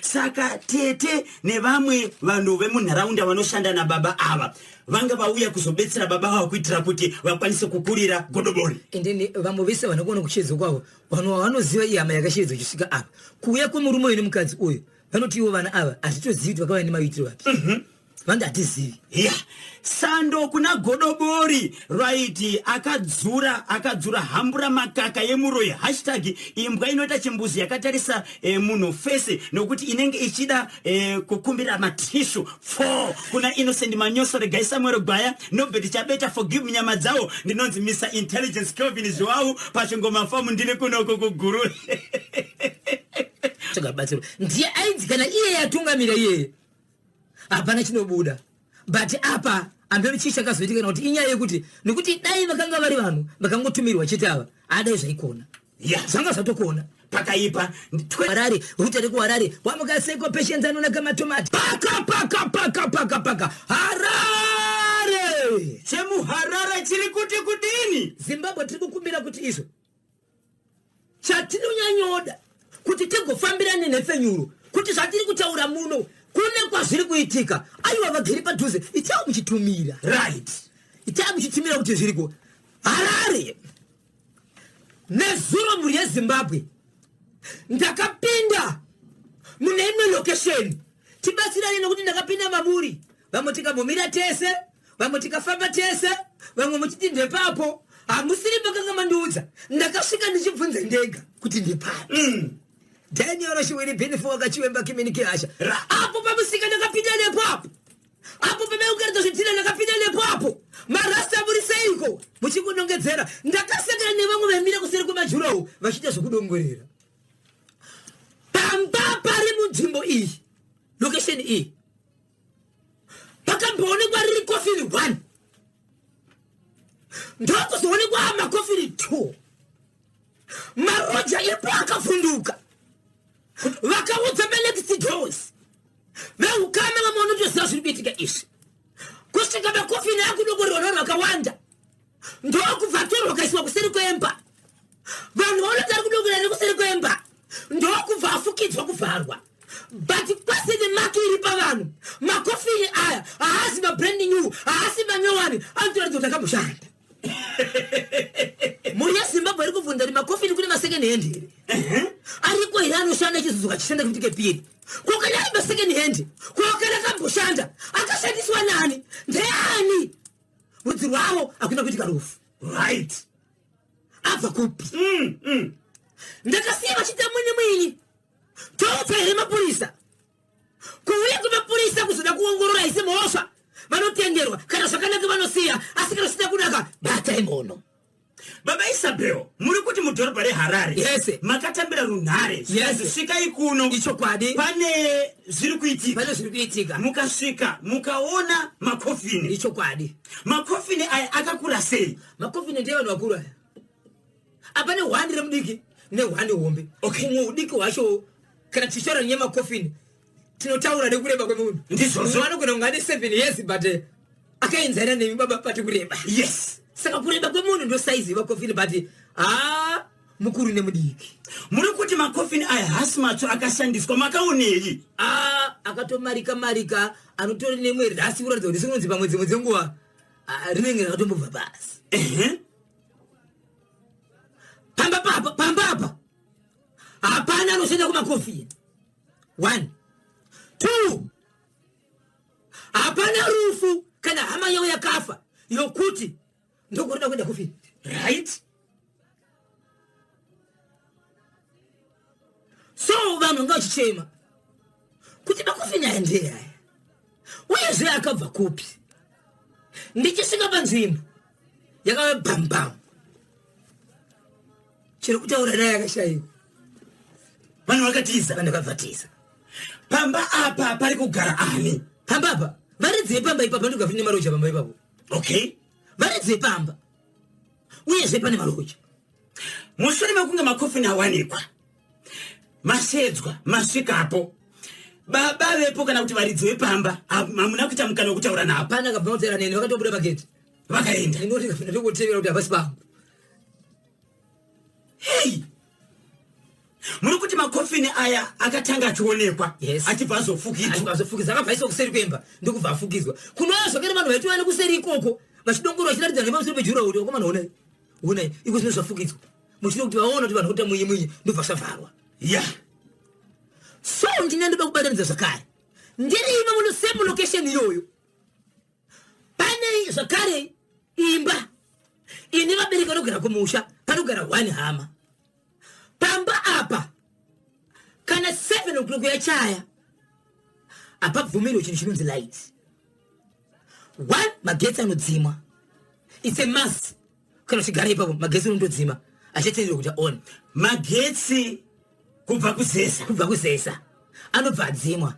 Saka tete nevamwe vanhu vemunharaunda vanoshanda nababa ava vanga vauya kuzobetsera baba vavo kuitira kuti vakwanise kukurira Godobori. Ende vamwe vese vanokuona kuchiedza kwavo, vanhu vavanoziva, ihama yakashedzwa ichisvika apa. Kuuya kwemurume uyu nemukadzi uyu, vanoti ivo vana ava hazvitozivi kuti vakauya nemaitiro api. Vanti hatizivi. Ya, sando kuna Godobori. Right, akadzura akadzura hambura makaka yemuroyi. Hashtag imbwa inoita chimbuzi yakatarisa munhu fese nokuti inenge ichida kukumbira matishu. 4 kuna Innocent Manyoso, Regai Samuel Gwaya, Nobert Chabeta, Forgive Munyama dzawo. Ndinonzi Mr Intelligence Kelvin Zviwawu pachingoma famu, ndiri kunoko kuguru. Tsvaga rubatsiro. Ndiye ainzi kana iye yatungamira iyeye, hapana chinobuda. But apa amberi chii chakazoitika? Kana kuti inyaya yekuti nekuti dai vakanga vari vanhu vakangotumirwa chete ava, adai zvaikona. Zvanga zvatokona. Pakaipa. Harare, ruta rekuHarare, wamukaseko Patience anonaka matomati. Paka paka paka paka paka Harare. Chemuharare chiri kuti kudini? Zimbabwe, tiri kukumbira kuti izvo chatinonyanyoda kuti tigofambira nenhepfenyuro, kuti zvatiri kutaura muno kune kwazviri kuitika. Aiwa, vagere padhuze, itai muchitumira. Itai muchitumira kuti zviriko. Harare, nezuro, mhuri yeZimbabwe, ndakapinda mune imwe location. Tibatsirane nokuti ndakapinda mamuri, vamwe tikambomira tese, vamwe tikafamba tese, vamwe muchiti ndepapo, hamusiri pakanga mandiudza. Ndakasvika ndichibvunza ndega kuti ndepapi. Daniel Shiwiri Benefo wakachiwemba kimini kehasha apo pamusika. Ndakapinda nepo apo apo pameukaridza zvidhina. Ndakapinda nepo apo. Marasta, muri seiko muchikunongedzera? Ndakasangana nevamwe vaimira kuseri kwemajurawo vachiita zvokudongorera. Pamba pari munzvimbo iyi, location iyi, pakamboonekwa riri kofini 1, ndokuzoonekwa makofini 2. Maroja ipo akavhunduka, vakaudza manext doors veukama. Vamwe vanotoziva zviri kuitika izvi. Kusvika makofini akudongorerwa nevanhu vakawanda, ndokubva torwa kaiswa kuseri kwemba. Vanhu vaona ari kudongorera nekuseri kwemba, ndokubva afukidzwa, kuvharwa. But kwasine mark iri pavanhu. Makofini aya haasi mabrand new, haasi manyowani, anotoratidza kuti akamboshanda. Mhuri yeZimbabwe iri kubvunza kuti makofini kune masecond hand here? Ariko here anoshanda, chizodzoka chishanda kuti kepiri? Ko kana ari masecond hand, ko kana akamboshanda, akashandiswa nani? Ndeani? Rudzi rwavo hakuna kuitika rufu. Abva kupi? Ndakasiya vachiita mwini mwini. Toudza here mapurisa? Kuuya kwemapurisa kuzoda kuongorora isi mhosva, vanotenderwa. Kana zvakanaka vanosiya, asi kana zvisina kunaka, batai mono. Baba Isabel, muri kuti mudhorobha reHarare Yes. makatambira runhare, Yes. svikai kuno, Ichokwadi. pane zviri kuitika. Pane zviri kuitika. Mukasvika mukaona makofini. Ichokwadi. Makofini aya akakura sei? Makofini ndevanhu vakuru aya. Apane hwani remudiki nehwani hombe. Humwe udiki hwacho, kana tichitaura nemakofini, tinotaura nekureba kwemunhu. Ndizvozvo. Mumwe anogona kunge ane 7 years, but akaenzana nemi baba pati kureba. Saka kureba kwemunhu ndo saizi yemakofini, but ha, mukuru nemudiki. Muri kuti makofini aya hasi matsva, akashandiswa. Makaonei? A, akatomarika marika, anotori nemwe rasi kuratidza kuti sinonzi pamwe dzimwe dzenguva, ah, rinenge rakatombobva pasi. Pamba papa, pamba apa hapana anoshanda kumakofini. One, two, hapana rufu kana hama yavo yakafa yokuti ndokurida kuenda kofini. So vanhu vanga vachichema kuti makofini aya ndeyaya, uyezve akabva kupi? Ndichisvika panzvimbo yakava bhambam, chiri kutaura naye akashayiwa. Vanhu vakatiza. Vanhu vakabvatiza. Pamba apa pari kugara ani? Pamba apa varidzi vepamba ipapo, ndikafini nemaroja pamba ipapo. Varidzi vepamba, uyezve pane maroja. Mushure mekunge makofini awanikwa, masedzwa, masvikapo, baba vepo kana kuti varidzi vepamba, hamuna kuita mukana wekutaura navo? Hapana akabva kutaura neni, vakatobuda pageti. Vakaenda. Inoti ndokutevera kuti havasi pangu. Hei, muri kuti makofini aya akatanga achionekwa, Yes. achibva azofukidzwa? Azofukidza, akabva aiswa kuseri kwemba, ndokubva afukidzwa. Kunova zvakare vanhu vaitouya nekuseri ikoko vachidongorwa, vachiratidza nepamusoro pejura kuti vakomana, honai, honai, iko zvino zvafukidzwa, muchida kuti vaona kuti vanhu kuita munyi munyi, ndobva zvavharwa. So ndine ndoda kubatanidza zvakare, ndiri imo muno same location iyoyo. Zvakare imba ine vabereki vanogara kumusha, panogara one hama pamba apa. Kana 7 o'clock yachaya, hapabvumirwe chinhu chinonzi light one. Magetsi anodzimwa, it's a must. Kana uchigara ipapo, magetsi unondodzima, achatenderwa kuita on. Magetsi kubva kuZESA? Kubva kuZESA anobva adzimwa.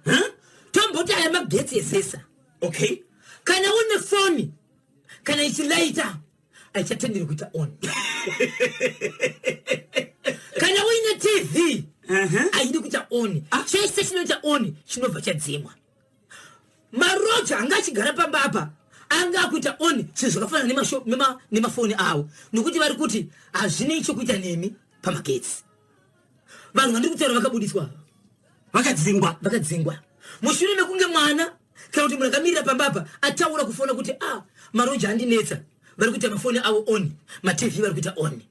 Tomboti aya magetsi eZESA. Kana une foni, kana ichilaita, haichatenderwi kuita on. Kana uine TV, haidi kuita on. Chese chinoita on chinobva chadzimwa. Maroja anga achigara pamba apa anga akuita on zvinhu zvakafanana nemafoni avo, nokuti vari kuti hazvinei chokuita nemi pamagetsi. Vanhu vandiri kutaura vakabudiswa. Vakadzingwa? Vakadzingwa mushure mekunge mwana kana kuti munhu akamirira pamba apa ataura kufona kuti, "A ah, maroja andinetsa, vari kuita mafoni avo on, maTV vari kuita on."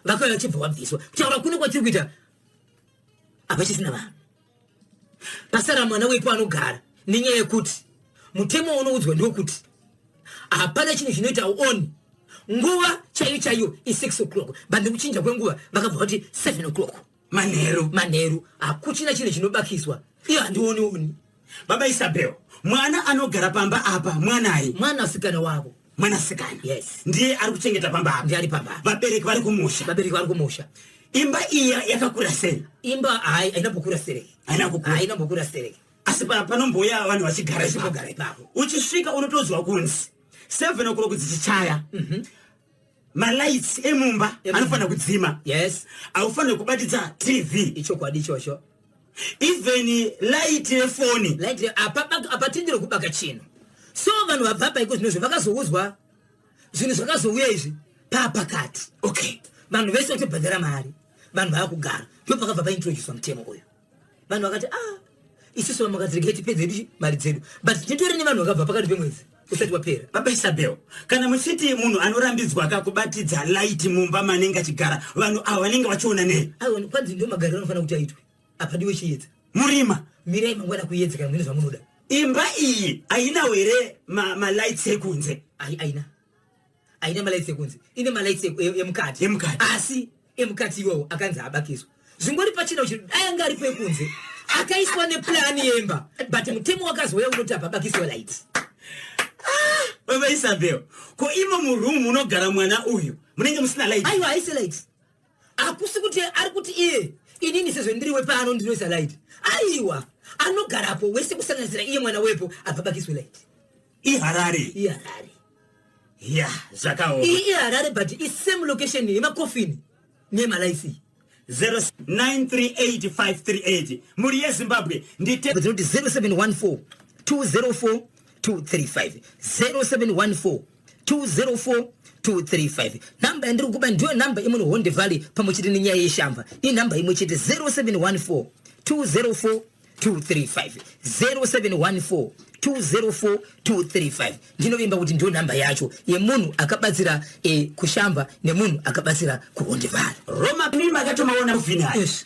Vakauya vachibva vabviswa. Kutaura kuno kwatiri kuita, hapachisina vanhu, pasara mwana wepo anogara, nenyaya yekuti mutemo waunoudzwa ndewekuti hapana chinhu chinoita on. Nguva chaiyo chaiyo i6 o'clock, but nekuchinja kwenguva vakabva vati 7 o'clock. Manheru? Manheru hakuchina chinhu chinobakiswa. Iyo handioni oni. Baba Isabel, mwana anogara pamba apa mwanai? Mwana asikana wavo. Mwanasikana? Yes. Ndiye ari kuchengeta pamba apa? Ndiye ari pamba apa. Vabereki vari kumusha? Vabereki vari kumusha. Imba iya yakakura sei? Imba hai, haina kukura stereki. Haina kukura? Haina kukura stereki. Asi panombouya vanhu vachigara? Vachimbogara ipapo. Uchisvika unotonzwa kunzi 7 o'clock dzichichaya, malights emumba anofanira kudzima. Haufaniri kubatidza TV. Ichokwadi ichocho. Even light yefoni? Light apatendero kubaka chinhu. So vanhu vabva paiko zvinozvo vakazoudzwa zvinhu zvakazouya izvi paapakati. Vanhu vese vatobhadhara mari, vanhu vava kugara. Ndo pakabva paintroducwa mutemo uyu. Vanhu vakati, "Ah, isusu vamwe vakati regai tipedze hedu mari dzedu," but titori nevanhu vakabva pakati pemwedzi usati wapera. Baba Isabel, kana muchiti munhu anorambidzwa kakubatidza light mumba manenge achigara, vanhu ava vanenge vachiona nei? Aiwa, kwanzi ndo magariro anofanira kuti aitwe, apadiwe chiedza. Murima? Mirai mangwana kuedza kana mune zvamunoda. Imba iyi hainawo here malights ekunze? Aina, aina malights ekunze. Ine malights emukati. Emukati. Asi emukati iwawo akanzi abakiswa. Zvingori pachena kuti dai anga aripo ekunze akaiswa neplani yemba, but mutemo wakazouya unoti apabakiswa light. Baba Isabel, ko imo muroom munogara mwana uyu munenge musina light? Aiwa, haisi light. Hakusi kuti ari kuti iye, "Inini sezvo ndiriwe pano ndinoisa light." Aiwa, anogarapo wese kusanganisira iye mwana wepo apabakiswe light. IHarare? IHarare. Ya, zvakaoma. Iyi iHarare, but isame location yemakofini nemalights. 0938538, mhuri yeZimbabwe, ndite Dzinoti 0714 204 235, 0714 204 235. Nhamba yandiri kukupa ndiyo nhamba yemuno Honde Valley pamwe chete nenyaya yeShamva. Inhamba imwe chete, 0714 204 235, 0714 204 235. Ndinovimba kuti ndiyo nhamba yacho yemunhu akabatsira kuShamva nemunhu akabatsira kuHonde Valley. Roma mimi makatomaona kufini aya? Yes,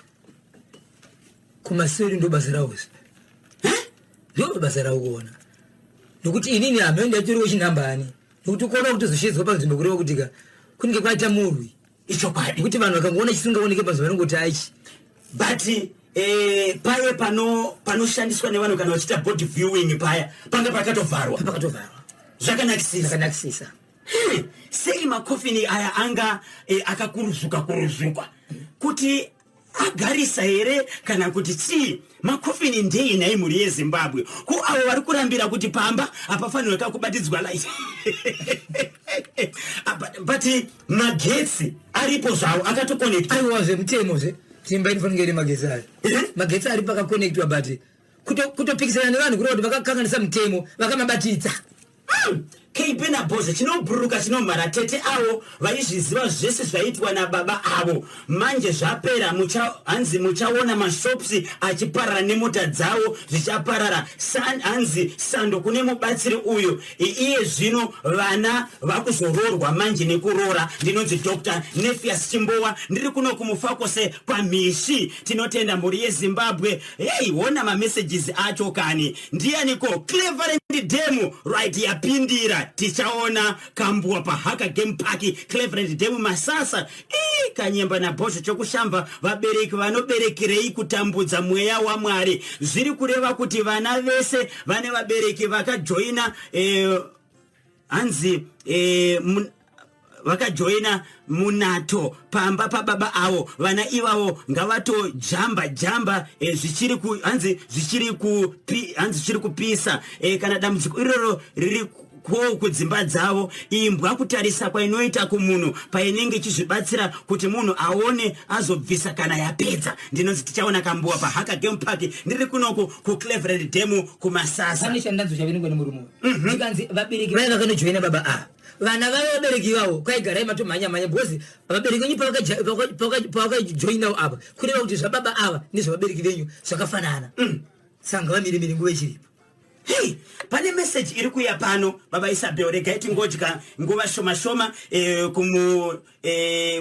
kumaseri ndo basa rawo, ndo basa rawo kuona, nokuti inini hameno ndatoriwo chinhambani, nokuti kuona kutozoshedzwa panzvimbo kureva kuti ka kunenge kwaita murwi. Nekuti vanhu vakangoona chisingaoneke panzvimbo vanongoti aichi. But paye panoshandiswa nevanhu kana vachiita body viewing paya panga pakatovharwa? Pakatovharwa. Zvakanakisisa. Zvakanakisisa. Hey, sei makofini aya anga akakuruzuka kuruzuka kuti agarisa here kana kuti chii? Makofini ndei nhai, mhuri yeZimbabwe? Ko avo vari kurambira kuti pamba hapafanirwe kakubatidzwa light? Ah, but magetsi aripo zvawo, akatoconnecta? Aiwa, zvemutemo zve timba inofanira ine magetsi ayo. Magetsi ari pakaconnectwa, but kutopikisana nevanhu kureva kuti vakakanganisa mutemo, vakamabatidza. Keipenabhoza chinobhururuka chinomhara. Tete avo vaizviziva zvese zvaiitwa nababa avo. Manje zvapera. Hanzi muchaona mashops achiparara nemota dzavo zvichaparara. Hanzi sando kune mubatsiri uyu. Iye zvino vana vakuzoroorwa manje nekuroora. Ndinonzi Dr Nefias Chimbowa, ndiri kuno kuMufakose kwaMhishi. Tinotenda, mhuri yeZimbabwe. Hei, hona mamessages acho kani. Ndianiko? Cleverent. Dam, right, yapindira. Tichaona Kambua paHaka Game Park, Cleveland Dam, Masasa. Ii, Kanyemba naBhozho Chokushamba, vabereki vanoberekerei kutambudza mweya waMwari? Zviri kureva kuti vana vese vane vabereki vakajoina hanzi vakajoina munato pamba pababa avo, vana ivavo ngavatojamba jamba zvichiri ku, hanzi zvichiri kupi, hanzi zvichiri kupisa. Kana dambudziko iroro riri ko kudzimba dzavo, imbwa kutarisa kwainoita kumunhu painenge ichizvibatsira kuti munhu aone azobvisa kana yapedza. Ndinonzi Tichaona Kambuwa paHaka Game Park, ndiri kunoku kuCleveland Dam, kuMasasa. Pane chandanzo chaverengwa nemurume uyu, chikanzi vabereki vaya vakanojoina baba ava, vana vavo, vabereki ivavo kwaigarai matomhanya mhanya, because vabereki venyu pavakajoinawo apa, kureva kuti zvababa ava nezvavabereki venyu zvakafanana. Saka ngavamirimiri nguva ichiripo. Hei, pane meseji iri kuuya pano, baba Isabel. Regai tingodya nguva shoma shoma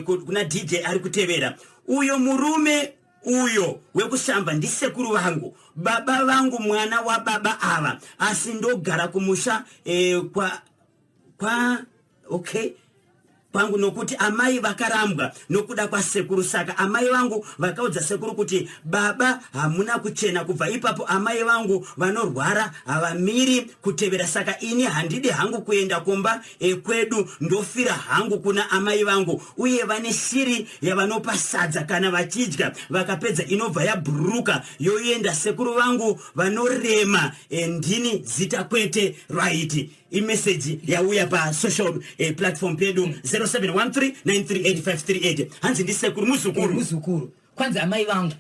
kuna DJ ari kutevera. Uyo murume uyo wekushamba ndisekuru vangu, baba vangu, mwana wababa ava, asi ndogara kumusha kwa okay kwangu, nokuti amai vakarambwa nokuda kwasekuru. Saka amai vangu vakaudza sekuru kuti baba hamuna kuchena. Kubva ipapo amai vangu vanorwara, havamiri kutevera. Saka ini handidi hangu kuenda kumba kwedu, ndofira hangu kuna amai vangu. Uye vane shiri yavanopa sadza kana vachidya, vakapedza inobva yabhururuka yoenda. Sekuru vangu vanorema. Ndini zita kwete. Right, imeseji yauya pasocial platform pedu, 0713938538. Hanzi ndisekuru, muzukuru. Muzukuru. Kwanzi amai vangu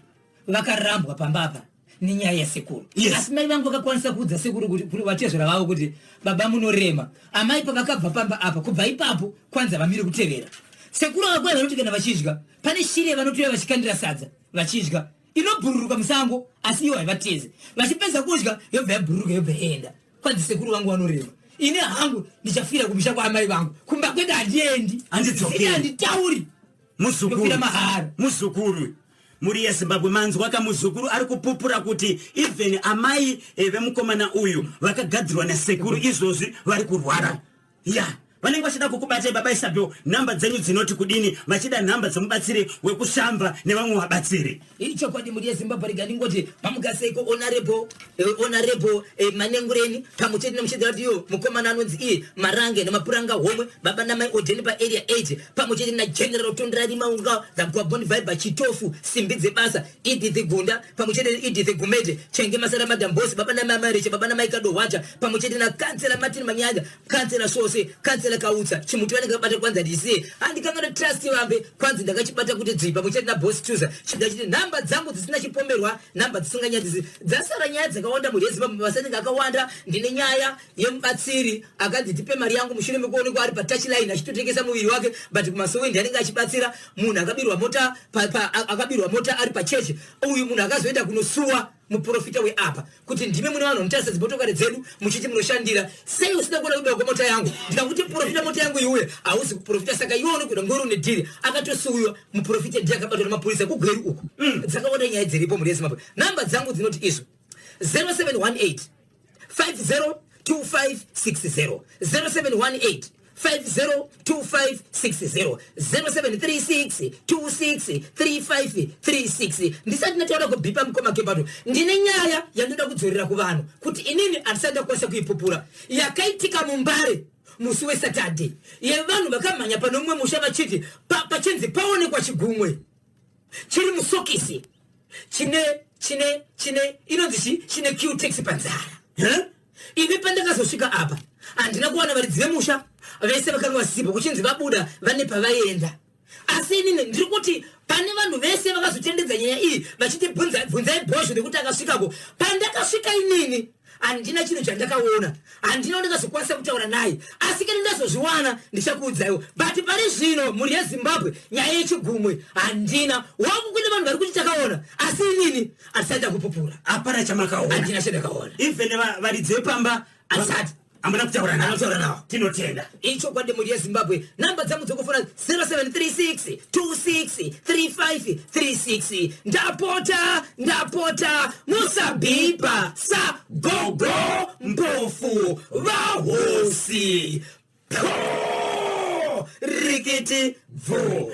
vakarambwa pamba apa nenyaya yasekuru. Asi mai vangu vakakwanisa kuudza sekuru kuti vatezvera vavo kuti baba munorema. Amai pavakabva pamba apa, kubva ipapo kwanzi havamiri kutevera. Sekuru avakwai vanoti kana vachidya, pane shiri yavanotouya vachikandira sadza vachidya, inobhururuka musango, asi ivo haivateze. Vachipedza kudya yobva yabhururuka, yobva yaenda. Kwanzi sekuru vangu vanorema, ini hangu ndichafira kumisha kwaamai vangu, kumba kwedu handiendi. Handidzokeri. Zita handitauri. Muzukuru. Ndofira mahara. Muzukuru. Muri yeZimbabwe, manzwa kamuzukuru ari kupupura kuti even amai vemukomana uyu vakagadzirwa nasekuru, izvozvi vari kurwara. Ya, vanenge vachida kukubatai, baba Isabel, nhamba dzenyu dzinoti kudini, vachida nhamba dzemubatsiri wekushamba nevamwe vabatsiri? Ichokwadi, muri yeZimbabwe, rega ndingoti pamugaseiko Honorable Manengureni, pamwe chete nemushedzeratiyo mukomana anonzi iye Marange nemapuranga homwe, baba namai Odeni paArea 8, pamwe chete naGeneral Tonderari Maunga, Dzagwabon Viber, Chitofu, simbi dzebasa, Edith Gunda, pamwe chete naEdith Gumede Chenge, Masara, Madam Boss, baba namai Mareche, baba namai Kadohwacha, pamwe chete nakansela Martin Manyanya, kansela Sose, kansela Kautsa Chimuti vanenge vabata. Kwanza ndisiye handikangana Trust Vambe, kwanzi ndakachibata kuti dzvi, pamwe chete naBoss Tuza. Chingachiti nhamba dzangu dzisina chipomerwa, nhamba dzisinganyadzisi. Dzasara nyaya dzakawanda mhuri yeZimbabwe, masanenge akawanda. Ndine nyaya yemubatsiri akanzi tipe mari yangu mushure mekuonekwa ari patouchline achitotengesa muviri wake, but kumasowendi anenge achibatsira munhu akabirwa mota akabirwa mota ari pachechi. Uyu munhu akazoenda kunosuwa muprofita weapa kuti ndime mune vanhu vanotarisa dzimotokari dzedu muchiti munoshandira, sei usina kuona kubiwa kwemota yangu? Ndikakuti profita mota yangu iuye, hausi kuprofita, saka iwe unokuda ngori une dhiri. Akatosuwiwa muprofita, ndiye akabatwa nemapurisa kuGweru uku. Dzakawanda nyaya dziripo mhuri yeZimbabwe. Namba dzangu dzinoti izvo: 0718 502560, 0718 502560, 0736 26 3536. Ndisati ndataura kubhipa mukoma Kepato, ndine nyaya yandoda kudzorera kuvanhu kuti inini handisati ndakwanisa kuipupura, yakaitika muMbare musi weSaturday, yevanhu vakamhanya pane mumwe musha vachiti pachinzi paonekwa chigumwe chiri musokisi, chine inonzi chi chine Cutex panzara. Ini pandakazosvika apa handina kuwana varidzi vemusha, vese vakanga vasipo, kuchinzi vabuda vane pavaenda. Asi inini ndiri kuti pane vanhu vese vakazotendedza nyaya iyi vachiti bvunzai Bhozho nekuti akasvikako. Pandakasvika inini handina chinhu chandakaona, handina ndakazokwanisa kutaura naye, asi kana ndazozviwana ndichakuudzaiwo. But pari zvino, mhuri yeZimbabwe, nyaya yechigumwe handina wangu. Kune vanhu vari kuti takaona, asi inini handisati ndakupupura. Hapana chamakaona? Handina chandakaona. Even varidzi vepamba? Handisati. Hamuna kutaura navo? Kutaura navo. Tinotenda. Ichokwadi, mhuri yeZimbabwe, namba dzangu dzokufona 0736 26 35 36. Ndapota, ndapota, musabhipa sagogo. Mpofu vahosi. Pho! Rikiti bvu.